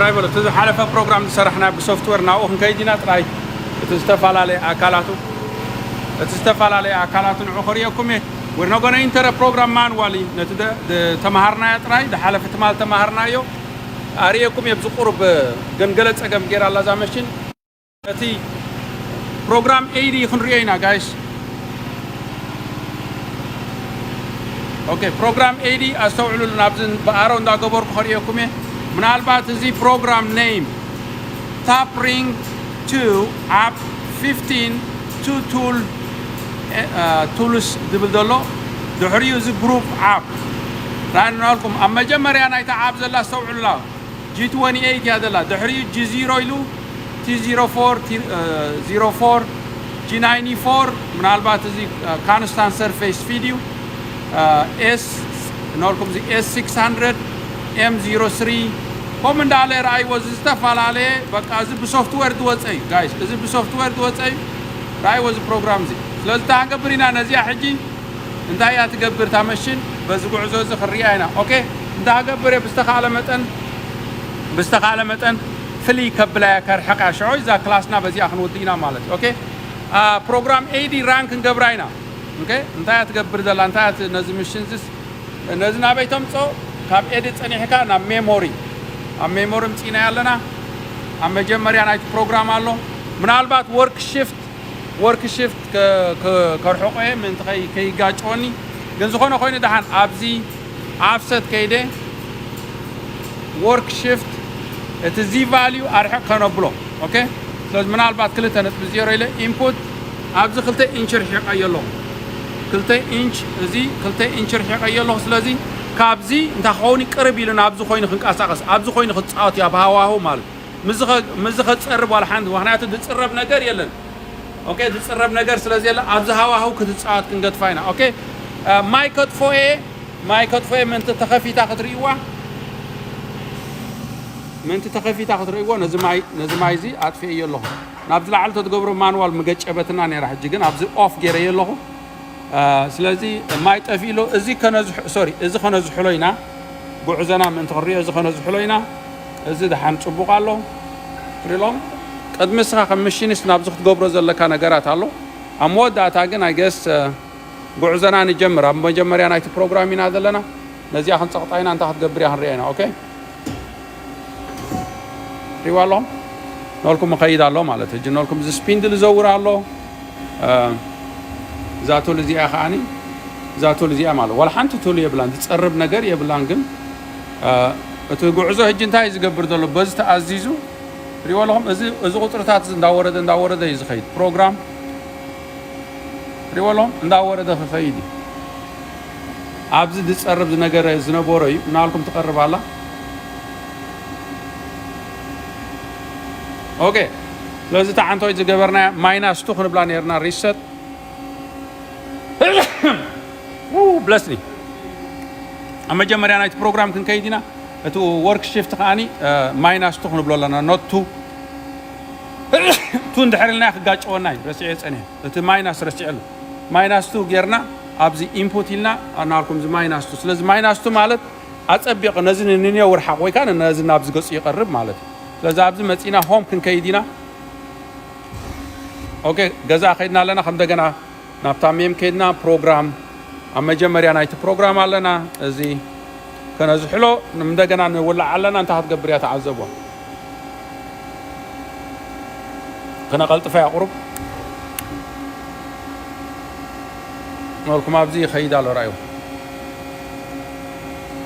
ራይ በሎ፣ እቲ ዝሓለፈ ፕሮግራም ዝሰራሕና ብሶፍትዌር ናብኡ ክንከይድ ኢና። ጥራይ እቲ ዝተፈላለየ ኣካላቱ፣ እቲ ዝተፈላለየ ኣካላቱ ንዑ ከርእየኩም እየ። We're not gonna enter a program manually። ነቲ ደ-፣ ደ-፣ ተማሃርናዮ ጥራይ፣ ዝሓለፈ ትማል ተማሃርናዮ። ኣርእየኩም እየ ብዚ ቁሩብ፣ ግን ገለ ጸገም ጌራ ኣላ እዛ መሽን። እቲ ፕሮግራም ኤዲ ክንሪኦ ኢና ጋይስ። ኦኬ፣ ፕሮግራም ኤዲ ኣስተውዕሉሉ። ናብዚ ብኣሮ እንዳገበርኩ ከርእየኩም እየ። ምናልባት እዚ ፕሮግራም ኔም ታፕሪንግ ቱ ኣፕ ፊፍቲን ቱ ቱል፣ እ፣ ቱልስ ዝብል ዘሎ፣ ድሕሪኡ እዚ ግሩፕ ኣፕ ራንናልኩም። ኣብ መጀመርያ ናይታ ኣፕ ዘላ ኣስተውዕሉላ። ጂ ትወንቲ ኤይት እያ ዘላ። ድሕሪኡ ጂ ዜሮ ኢሉ፣ ቲ ዜሮ ፎር፣ ቲ፣ እ፣ ዜሮ ፎር፣ ጂ ናይንቲ ፎር፣ ምናልባት እዚ፣ እ፣ ካንስታንት ሰርፌስ ፊድ እዩ። እ፣ ኤስ፣ እናበልኩም እዚ ኤስ ሲክስ ሃንድረድ፣ ኤም ዜሮ ስሪ፣ ከምኡ እንዳለ ረኣይዎ። እዚ ዝተፈላለየ፣ በቃ፣ እዚ ብሶፍትዌር ዝወፀ እዩ ጋይስ፣ እዚ ብሶፍትዌር ዝወፀ እዩ። ረኣይዎ እዚ ፕሮግራም እዚ። ስለዚ እንታይ ክንገብር ኢና? ነዚኣ ሕጂ እንታይ እያ ትገብር እታ መሽን? በዚ ጉዕዞ እዚ ክንሪኣ ኢና። ኦኬ፣ እንታይ ክገብር እየ? ብዝተኻእለ መጠን፣ ብዝተኻእለ መጠን ፍልይ ከብላ እያ፣ ከርሕቃ። ሽዑ እዛ ክላስና በዚኣ ክንውድእ ኢና ማለት እዩ። ኦኬ፣ ፕሮግራም ኤዲ ራን ክንገብራ ኢና። ኦኬ፣ እንታይ እያ ትገብር ዘላ? እንታይ እያ ት-፣ ነዚ ምሽን ዝስ-፣ ነዚ ናበይ ተምጾ? ካብ ኤዲ ጸኒሕካ ናብ ሜሞሪ። ኣብ ሜሞሪ ምጺእናዮ ኣለና። ኣብ መጀመርያ ናይቲ ፕሮግራም ኣሎ። ምናልባት ወርክ ሽፍት፣ ወርክ ሽፍት ከ-፣ ከ-፣ ከርሕቆ እየ፣ ምእንቲ ከይ-፣ ከይጋጨወኒ። ግን ዝኾነ ኮይኑ ደሓን ኣብዚ ኣፍሰት ከይደ ወርክ ሽፍት እቲ ዚ ቫልዩ ኣርሕቕ ከነብሎ። ኦኬ፣ ስለዚ ምናልባት ክልተ ነጥቢ ዜሮ ኢለ ኢንፑት ኣብዚ ክልተ ኢንች ርሒቐዮ ኣለኹ። ክልተ ኢንች፣ እዚ ክልተ ኢንች ርሒቐዮ ኣለኹ። ስለዚ ካብዚ እንታይ ክኸውን እዩ? ቅርብ ኢሉ ናብዚ ኮይኑ ክንቀሳቐስ፣ ኣብዚ ኮይኑ ክጻወት እዩ፣ ኣብ ሃዋሁ ማለት። ምዚ ከ-፣ ምዚ ከጸርብ ዋላ ሓንቲ፣ ምኽንያቱ ዝጽረብ ነገር የለን። ኦኬ፣ ዝጽረብ ነገር ስለ ዘየለ ኣብዚ ሃዋሁ ክትጻወት ክንገድፋ ኢና። ኦኬ፣ እ፣ ማይ ከጥፎ እየ፣ ማይ ከጥፎ እየ። ምእንቲ ተኸፊታ ክትርእይዋ፣ ምእንቲ ተኸፊታ ክትርእይዎ፣ ነዚ ማይ፣ ነዚ ማይ እዚ ኣጥፊኤዮ ኣለኹ። ናብዚ ላዕሊ ተትገብሮ ማንዋል ምገጨበትና ነይራ። ሕጂ ግን ኣብዚ ኦፍ ገይረዮ ኣለኹ። እ፣ ስለዚ ማይ ጠፊኡ ኣሎ። እዚ ከነዝሕ-፣ ሶሪ፣ እዚ ከነዝሕሎ ኢና። ጉዕዞና ምእንቲ ክንሪኦ እዚ ከነዝሕሎ ኢና። እዚ ደሓን ጽቡቕ ኣሎ። ትሪሎም፣ ቅድሚ እስኻ ከም ምሽኒስት ናብዚ ክትገብሮ ዘለካ ነገራት ኣሎ። ኣብ መወዳእታ ግን፣ ኣይ ገስ፣ እ፣ ጉዕዞና ንጀምር። ኣብ መጀመርያ ናይቲ ፕሮግራም ኢና ዘለና። ነዚኣ ክንጸቕጣ ኢና፣ እንታይ ክትገብር እያ ክንሪኣ ኢና። ኦኬ? ትሪእዋ ኣለኹም? ነልኩም ይኸይድ ኣሎ ማለት እዩ። ነልኩም እዚ ስፒንድል ይዘውር ኣሎ። እ፣ እዛ ቱል እዚኣ ከዓኒ፣ እዛ ቱል እዚኣ ማለት ዋላ ሓንቲ ቱል የብላን፣ ዝጸርብ ነገር የብላን። ግን፣ እ፣ እቲ ጉዕዞ ሕጂ እንታይ እዩ ዝገብር ዘሎ? በዚ ተኣዚዙ ትሪእዎ ኣለኹም? እዚ፣ እዚ ቁጽርታት እዚ እንዳወረደ፣ እንዳወረደ እዩ ዝኸይድ። ፕሮግራም ትሪእዎ ኣለኹም? እንዳወረደ ክኸይድ እዩ። ኣብዚ ዝጸርብ ዝነገረ፣ ዝነበሮ እዩ። እናልኩም ትቐርብ ኣላ። ኦኬ። ስለዚ እቲ ዓንቶይ ዝገበርናያ ማይናስ ቱ ክንብላ ነርና፣ ሪሰት። ው፣ ብለስኒ። ኣብ መጀመርያ ናይቲ ፕሮግራም ክንከይድ ኢና። እቲ ወርክ ሽፍት ከዓኒ፣ እ፣ ማይናስ ቱ ክንብሎ ኣለና፣ ኖት ቱ። ቱ እንድሕር ኢልና ክጋጨወና እዩ፣ ረሲዐ ጸኒሐ። እቲ ማይናስ ረሲዐሉ። ማይናስ ቱ ጌርና ኣብዚ ኢንፑት ኢልና፣ ኣናልኩም እዚ ማይናስ ቱ። ስለዚ ማይናስ ቱ ማለት ኣጸቢቕ ነዚ ንንዮ ውርሓቕ ወይ ከኣ ነዚ ናብዚ ገጹ ይቐርብ ማለት እዩ። ስለዚ ኣብዚ መጺና ሆም ክንከይድ ኢና። ኦኬ፣ ገዛ ከይድና ኣለና። ከም እንደገና ናብታ ሜም ከይድና ፕሮግራም፣ ኣብ መጀመርያ ናይቲ ፕሮግራም ኣለና። እዚ ከነዝሕሎ እንደገና ንውላዕ ኣለና። እንታይ ክትገብር እያ ተዓዘቦ። ከነቐልጥፋ እያ ቁሩብ። መልኩም ኣብዚ ይኸይድ ኣሎ ርኣዩ።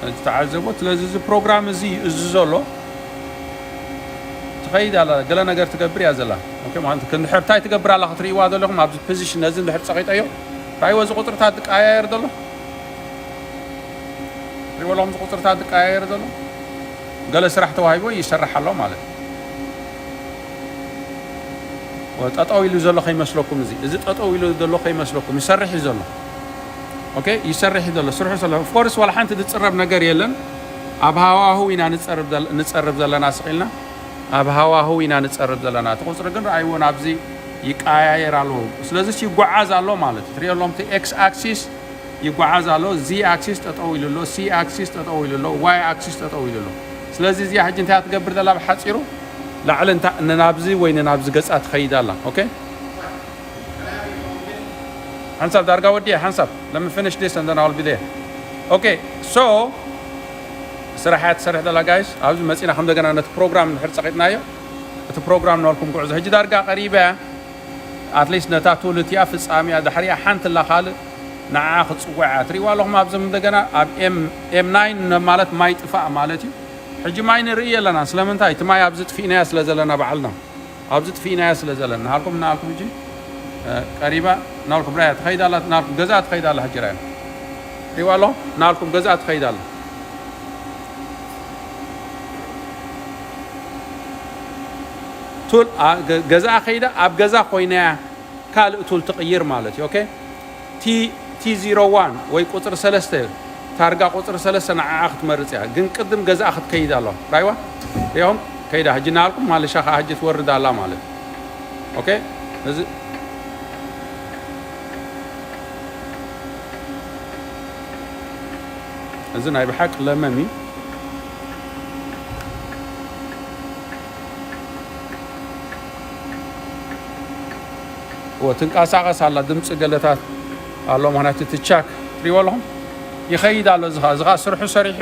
እዚ ተዓዘቦ። ስለዚ እዚ ፕሮግራም እዚ እዩ እዚ ዘሎ። ትኸይድ ኣላ፣ ገለ ነገር ትገብር እያ ዘላ። ኦኬ፣ ማለት ክንድሕር እንታይ ትገብር ኣላ ክትርእይዋ ዘለኹም፣ ኣብዚ ፖዚሽን ነዚ እንድሕር ጸቒጠዮ፣ ራእይዎ፣ እዚ ቁጽርታት ዝቀያየር ዘሎ። ሪእዎ ኣለኹም፣ እዚ ቁጽርታት ዝቀያየር ዘሎ። ገለ ስራሕ ተዋሂቦ ይሰርሕ ኣሎ ማለት እዩ። ወ-፣ ጠጠው ኢሉ ዘሎ ከይመስለኩም፣ እዚ፣ እዚ ጠጠው ኢሉ ዘሎ ከይመስለኩም፣ ይሰርሕ እዩ ዘሎ። ኦኬ፣ ይሰርሕ እዩ ዘሎ፣ ስርሑ ዘሎ። ኦፍ ኮርስ፣ ዋላ ሓንቲ ዝጽረብ ነገር የለን። ኣብ ሃዋህው ኢና ንጸርብ ዘል-፣ ንጸርብ ዘለና፣ ስቕ ኢልና ኣብ ሃዋህው ኢና ንጸርብ ዘለና። እቲ ቁጽሪ ግን ረኣይዎ፣ ናብዚ ይቀያየር ኣሎ። ስለዚ ይጓዓዝ ኣሎ ማለት እዩ። ትሪኦ ኣለኹም፣ እቲ ኤክስ ኣክሲስ ይጓዓዝ ኣሎ። ዚ ኣክሲስ ጠጠው ኢሉ ኣሎ። ሲ ኣክሲስ ጠጠው ኢሉ ኣሎ። ዋይ ኣክሲስ ጠጠው ኢሉ ኣሎ። ስለዚ እዚኣ ሕጂ እንታይ እያ ትገብር ዘላ? ብሓጺሩ ላዕሊ እንታ-፣ ንናብዚ ወይ ንናብዚ ገጻ ትኸይድ ኣላ። ኦኬ? ሓንሳብ ዳርጋ ወዲኣ፣ ሓንሳብ። Let me finish this and then I'll be there. ኦኬ፣ so፣ ስራሕ እያ ትሰርሕ ዘላ፣ ጋይስ። ኣብዚ መጺና ከም እንደገና ነቲ ፕሮግራም እንድሕር ጸቒጥናዮ፣ እቲ ፕሮግራም ናልኩም ጉዕዞ። ሕጂ ዳርጋ ቀሪባ እያ። ኣትሊስት ነታ ቱል እቲኣ ፍጻሜኣ፣ ድሕሪኣ ሓንቲ ኣላ ካልእ፣ ንዓኣ ክትጽውዕ እያ። ትርእይዋ ኣለኹም፣ ኣብዚ እንደገና ኣብ ኤም፣ ኤም ናይን ነ-፣ ማለት ማይ ጥፋእ ማለት እዩ። ሕጂ ማይ ንርኢ ኣለና። ስለምንታይ? እቲ ማይ ኣብዚ ጥፊእናያ ስለ ዘለና ባዕልና። ኣብዚ ጥፊእናያ ስለ ዘለና። ናልኩም፣ ናልኩም ሕጂ፣ እ፣ ቀሪባ፣ ናልኩም ራያ ትኸይድ ኣላ፣ ናልኩም ገዛ ትኸይድ ኣላ ሕጂ ራያ። ትርእይዋ ኣለኹም? ናልኩም ገዛ ትኸይድ ኣላ። ቱል፣ ኣ፣ ገ-፣ ገዛኣ ከይዳ፣ ኣብ ገዛ ኮይናያ ካልእ ቱል ትቕይር ማለት እዩ። ኦኬ? ቲ፣ ቲ ዜሮ ዋን ወይ ቁጽሪ ሰለስተ፣ ታርጋ ቁፅሪ ሰለስተ ንዓኣ ክትመርፅ እያ። ግን ቅድም ገዛኣ ክትከይድ ኣለዋ። ራይዋ ሪኹም ከይዳ ሕጂ እናሃልኩም ማለሻ ከዓ ሕጂ ትወርድ ኣላ ማለት። ኦኬ፣ እዚ እዚ ናይ ብሓቂ ለመም እዩ። እወ ትንቀሳቐስ ኣላ፣ ድምፂ ገለታት ኣሎ። ምክንያቱ እቲ ቻክ ትሪእዎ ኣለኹም ይኸይድ ኣሎ። እዚ ኸዓ እዚ ኸዓ ስርሑ ሰሪሑ፣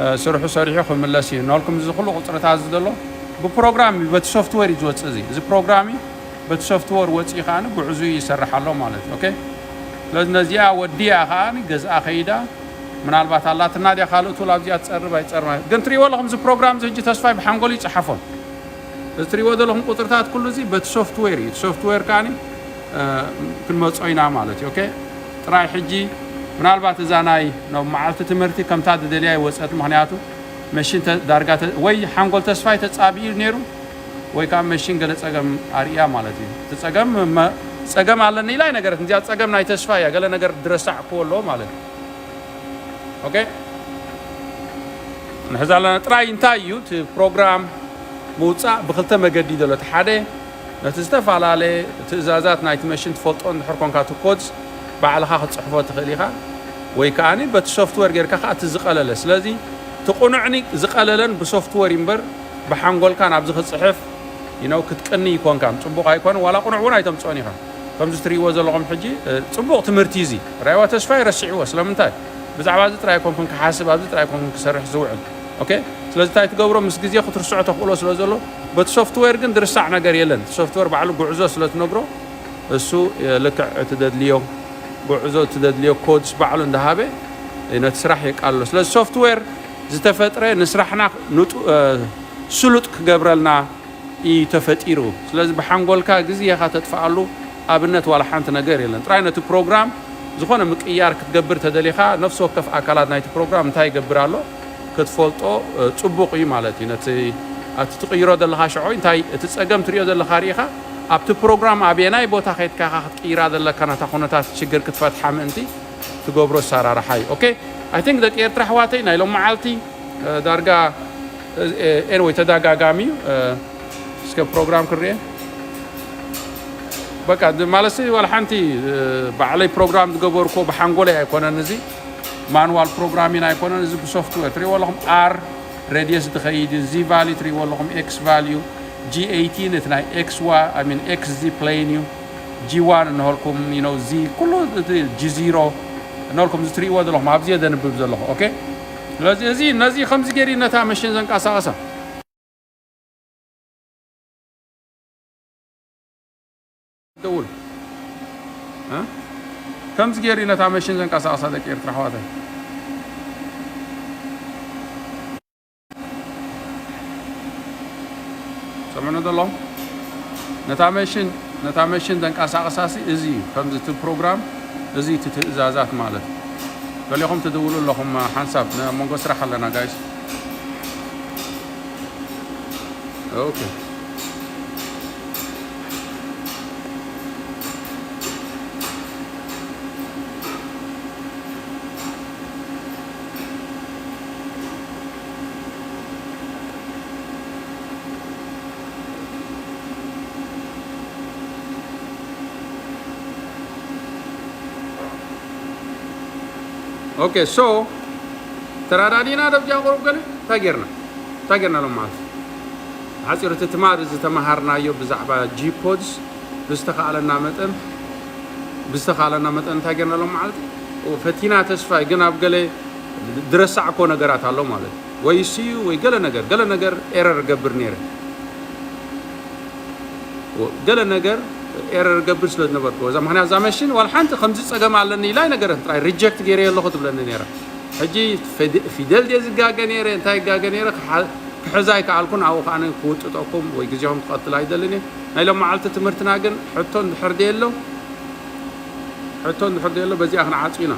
እ፣ ስርሑ ሰሪሑ ክምለስ እዩ። ንልኩም እዚ ኩሉ ቁፅርታት እዚ ዘሎ ብፕሮግራም እዩ፣ በቲ ሶፍትዌር እዩ ዝወፅእ። እዚ እዚ ፕሮግራም እዩ፣ በቲ ሶፍትዌር ወፂኡ ከዓ ጉዕዙ ይሰርሕ ኣሎ ማለት እዩ። ኦኬ፣ ስለዚ ነዚኣ ወዲኣ ከዓ ገዝኣ ከይዳ ምናልባት ኣላትና ድያ ካልእ ቱል ኣብዚኣ ትፀርብ ኣይትፀርብ ኣይ-፣ ግን ትሪእዎ ኣለኹም እዚ ፕሮግራም እዚ ሕጂ ተስፋይ ብሓንጎሉ ይፀሓፎን እዚ ትሪእዎ ዘለኹም ቁፅርታት ኩሉ እዚ በቲ ሶፍትዌር እዩ። እቲ ሶፍትዌር ከዓኒ፣ እ፣ ክንመጾ ኢና ማለት እዩ። ኦኬ፣ ጥራይ ሕጂ ምናልባት እዛ ናይ ናብ መዓልቲ ትምህርቲ ከምታ ዝደልያ ይወፀት። ምክንያቱ መሽን ተ-፣ ዳርጋ ተ-፣ ወይ ሓንጎል ተስፋይ ተጻቢኡ ነይሩ ወይ ከዓ መሽን ገለ ጸገም ኣርእያ ማለት እዩ። እቲ ጸገም መ-፣ ጸገም ኣለኒ ኢላ ኣይነገረትን። እዚኣ ጸገም ናይ ተስፋ እያ። ገለ ነገር ድረሳዕክዎ ኣለዎ ማለት እዩ። ኦኬ፣ ንሕዚ ኣለና ጥራይ እንታይ እዩ እቲ ፕሮግራም ምውፃእ ብክልተ መገዲ ዘሎ። እቲ ሓደ ነቲ ዝተፈላለየ ትእዛዛት ናይቲ መሽን ትፈልጦ እንድሕር ኮንካ እቲ ኮድስ ባዕልኻ ክትፅሕፎ ትኽእል ኢኻ፣ ወይ ከዓኒ በቲ ሶፍትዌር ጌርካ ከዓ እቲ ዝቐለለ። ስለዚ እቲ ቁኑዕኒ ዝቐለለን ብሶፍትዌር እዩ እምበር ብሓንጎልካ ናብዚ ክፅሕፍ you know ክትቅኒ ይኮንካ ጽቡቕ ኣይኮነ ዋላ ቁኑዕ እውን ኣይተምፅኦን ኢኻ። ከምዚ ትርእይዎ ዘለኹም ሕጂ፣ እ፣ ጽቡቕ ትምህርቲ እዚ ራይዋ ተስፋይ ረስዕዎ። ስለምንታይ? ብዛዕባ እዚ ጥራይ ኣይኮንኩን ክሓስብ፣ ኣብዚ ጥራይ ኣይኮንኩን ክሰርሕ ዝውዕል። ኦኬ? ስለዚ እንታይ ትገብሮ? ምስ ግዜ ክትርስዖ ተኽእሎ ስለ ዘሎ፣ በቲ ሶፍትዌር ግን ድርሳዕ ነገር የለን። እቲ ሶፍትዌር ባዕሉ ጉዕዞ ስለ ትነግሮ፣ እሱ፣ እ፣ ልክዕ እቲ ደድልዮ ጉዕዞ፣ እቲ ደድልዮ ኮድስ ባዕሉ እንዳሃበ፣ እ፣ ነቲ ስራሕ የቃልሎ። ስለዚ ሶፍትዌር ዝተፈጥረ ንስራሕና ንጡ-፣ እ፣ ስሉጥ ክገብረልና እዩ ተፈጢሩ። ስለዚ ብሓንጎልካ ግዜኻ ተጥፍኣሉ ኣብነት ዋላ ሓንቲ ነገር የለን። ጥራይ ነቲ ፕሮግራም ዝኾነ ምቅያር ክትገብር ተደሊኻ፣ ነፍሲ ወከፍ ኣካላት ናይቲ ፕሮግራም እንታይ ይገብር ኣሎ ክትፈልጦ፣ እ፣ ጽቡቕ እዩ ማለት እዩ። ነቲ ኣብቲ ትቕይሮ ዘለኻ ሽዑ እንታይ እቲ ጸገም ትሪኦ ዘለኻ ርኢኻ፣ ኣብቲ ፕሮግራም ኣበየናይ ቦታ ከይድካ ኢኻ ክትቅይራ ዘለካ፣ ነታ ኩነታት ሽግር ክትፈትሓ ምእንቲ ትገብሮ ኣሰራርሓ እዩ። ኦኬ፣ I think ደቂ ኤርትራ ኣሕዋተይ ናይ ሎም መዓልቲ፣ እ፣ ዳርጋ፣ እ፣ እ፣ ኤንወይ ተደጋጋሚ እዩ። እ፣ እስከ ፕሮግራም ክርኤ። በቃ፣ ድ-፣ ማለት ሲ ዋላ ሓንቲ፣ እ፣ ባዕለይ ፕሮግራም ዝገበርኩዎ ብሓንጎለይ ኣይኮነን። እዚ ማኑዋል ፕሮግራሚን ኣይኮነን። እዚ ብሶፍትዌር ትሪእዎ ኣለኹም። ኣር ሬድየስ ዝኸይድ እዩ። ዚ ቫልዩ ትሪእዎ ኣለኹም። ኤክስ ቫልዩ፣ ጂ ኤይቲን እቲ ናይ ኤክስ ዋ-፣ I mean፣ ኤክስ ዚ ፕሌን እዩ። ጂ ዋን እንሆልኩም፣ you know፣ ዚ ኩሉ እቲ ጂ ዚሮ እንሆልኩም፣ እዚ ትሪእዎ ዘለኹም፣ ኣብዚ እየ ዘንብብ ዘለኹ። ኦኬ? ስለዚ እዚ፣ ነዚ ከምዚ ገይሩ ነታ መሽን ዘንቀሳቐሳ። ደውል። እ? ከምዚ ገይሩ ነታ መሽን ዘንቀሳቐሳ ደቂ ኤርትራ ኣሕዋተይ። ሰምዑ ዘለኹም? ነታ መሽን፣ ነታ መሽን ዘንቀሳቐሳሲ እዚ እዩ። ከምዚ እቲ ፕሮግራም፣ እዚ እቲ ትእዛዛት ማለት እዩ። ገሊኹም ትድውሉ ኣለኹም፣ ሓንሳብ፣ ኣብ መንጎ ስራሕ ኣለና፣ ጋይስ። ኦኬ። ኦኬ፣ ሶ፣ ተራዳዲና ደብጃ ቁሩብ ገለ እንታይ ጌርና? እንታይ ጌርና ሎም ማለት? ሓጺር እቲ ትማሊ ዝተመሃርናዮ ብዛዕባ ጂ ኮድስ ብዝተኻእለና መጠን፣ ብዝተኻእለና መጠን እንታይ ጌርና ሎም ማለት? ኦ፣ ፈቲና ተስፋይ ግን ኣብ ገለ ዝረሳዕኮ ነገራት ኣሎ ማለት። ወይ እሱ እዩ ወይ ገለ ነገር፣ ገለ ነገር ኤረር ገብር ነይረ። ኦ፣ ገለ ነገር ኤረር ገብር ስለ ዝነበርኩ፣ እዛ ምኽንያት እዛ መሽን ዋላ ሓንቲ ከምዚ ጸገም ኣለኒ ኢላ ኣይነገረትን፣ ጥራይ ሪጀክት ገይረዮ ኣለኹ ትብለኒ ነይራ። ሕጂ ፊደ-፣ ፊደል ድየ ዝጋገ ነይረ፣ እንታይ ይጋገ ነይረ፣ ክሓ-፣ ክሕዛ ኣይከኣልኩን፣ ኣብኡ ከኣ ክውጥጠኩም ወይ ግዜኹም ክቐትል ኣይደልን እየ። ናይ ሎም መዓልቲ ትምህርትና ግን ሕቶ እንድሕር ደየሎ፣ ሕቶ እንድሕር ደየሎ፣ በዚኣ ክንዓጹ ኢና።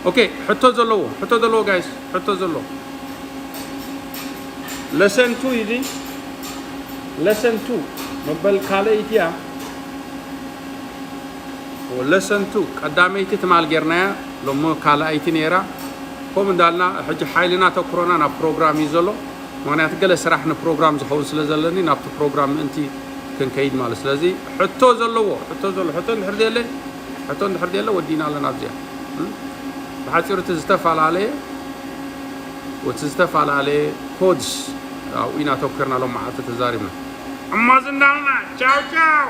ኦኬ፣ ሕቶ ዘለዎ፣ ሕቶ ዘለዎ ጋይስ፣ ሕቶ ዘለዎ። ለሰን ቱ እዩ እዚ። ለሰን ቱ መበል ካልኣይቲ እያ። ለሰንቱ ቀዳመይቲ ትማል ጌርናያ፣ ሎሞ ካልኣይቲ ነይራ። ከምኡ እንዳልና ሕጂ ሓይልና ተኩሮና ናብ ፕሮግራም እዩ ዘሎ። ምክንያቱ ገለ ስራሕ ንፕሮግራም ዝኸውን ስለ ዘለኒ ናብቲ ፕሮግራም ምእንቲ ክንከይድ ማለት። ስለዚ ሕቶ ዘለዎ ሕቶ ዘሎ ሕቶ እንድሕር ዘየለ ሕቶ እንድሕር ዘየለ ወዲና ኣለና ኣብዚኣ። እም? ብሓፂሩ እቲ ዝተፈላለየ እቲ ዝተፈላለየ ኮድስ ኣብኡ ኢና ተኮርና ሎም መዓልቲ ተዛሪብና። እሞ ዝንዳልና ቻው ቻው።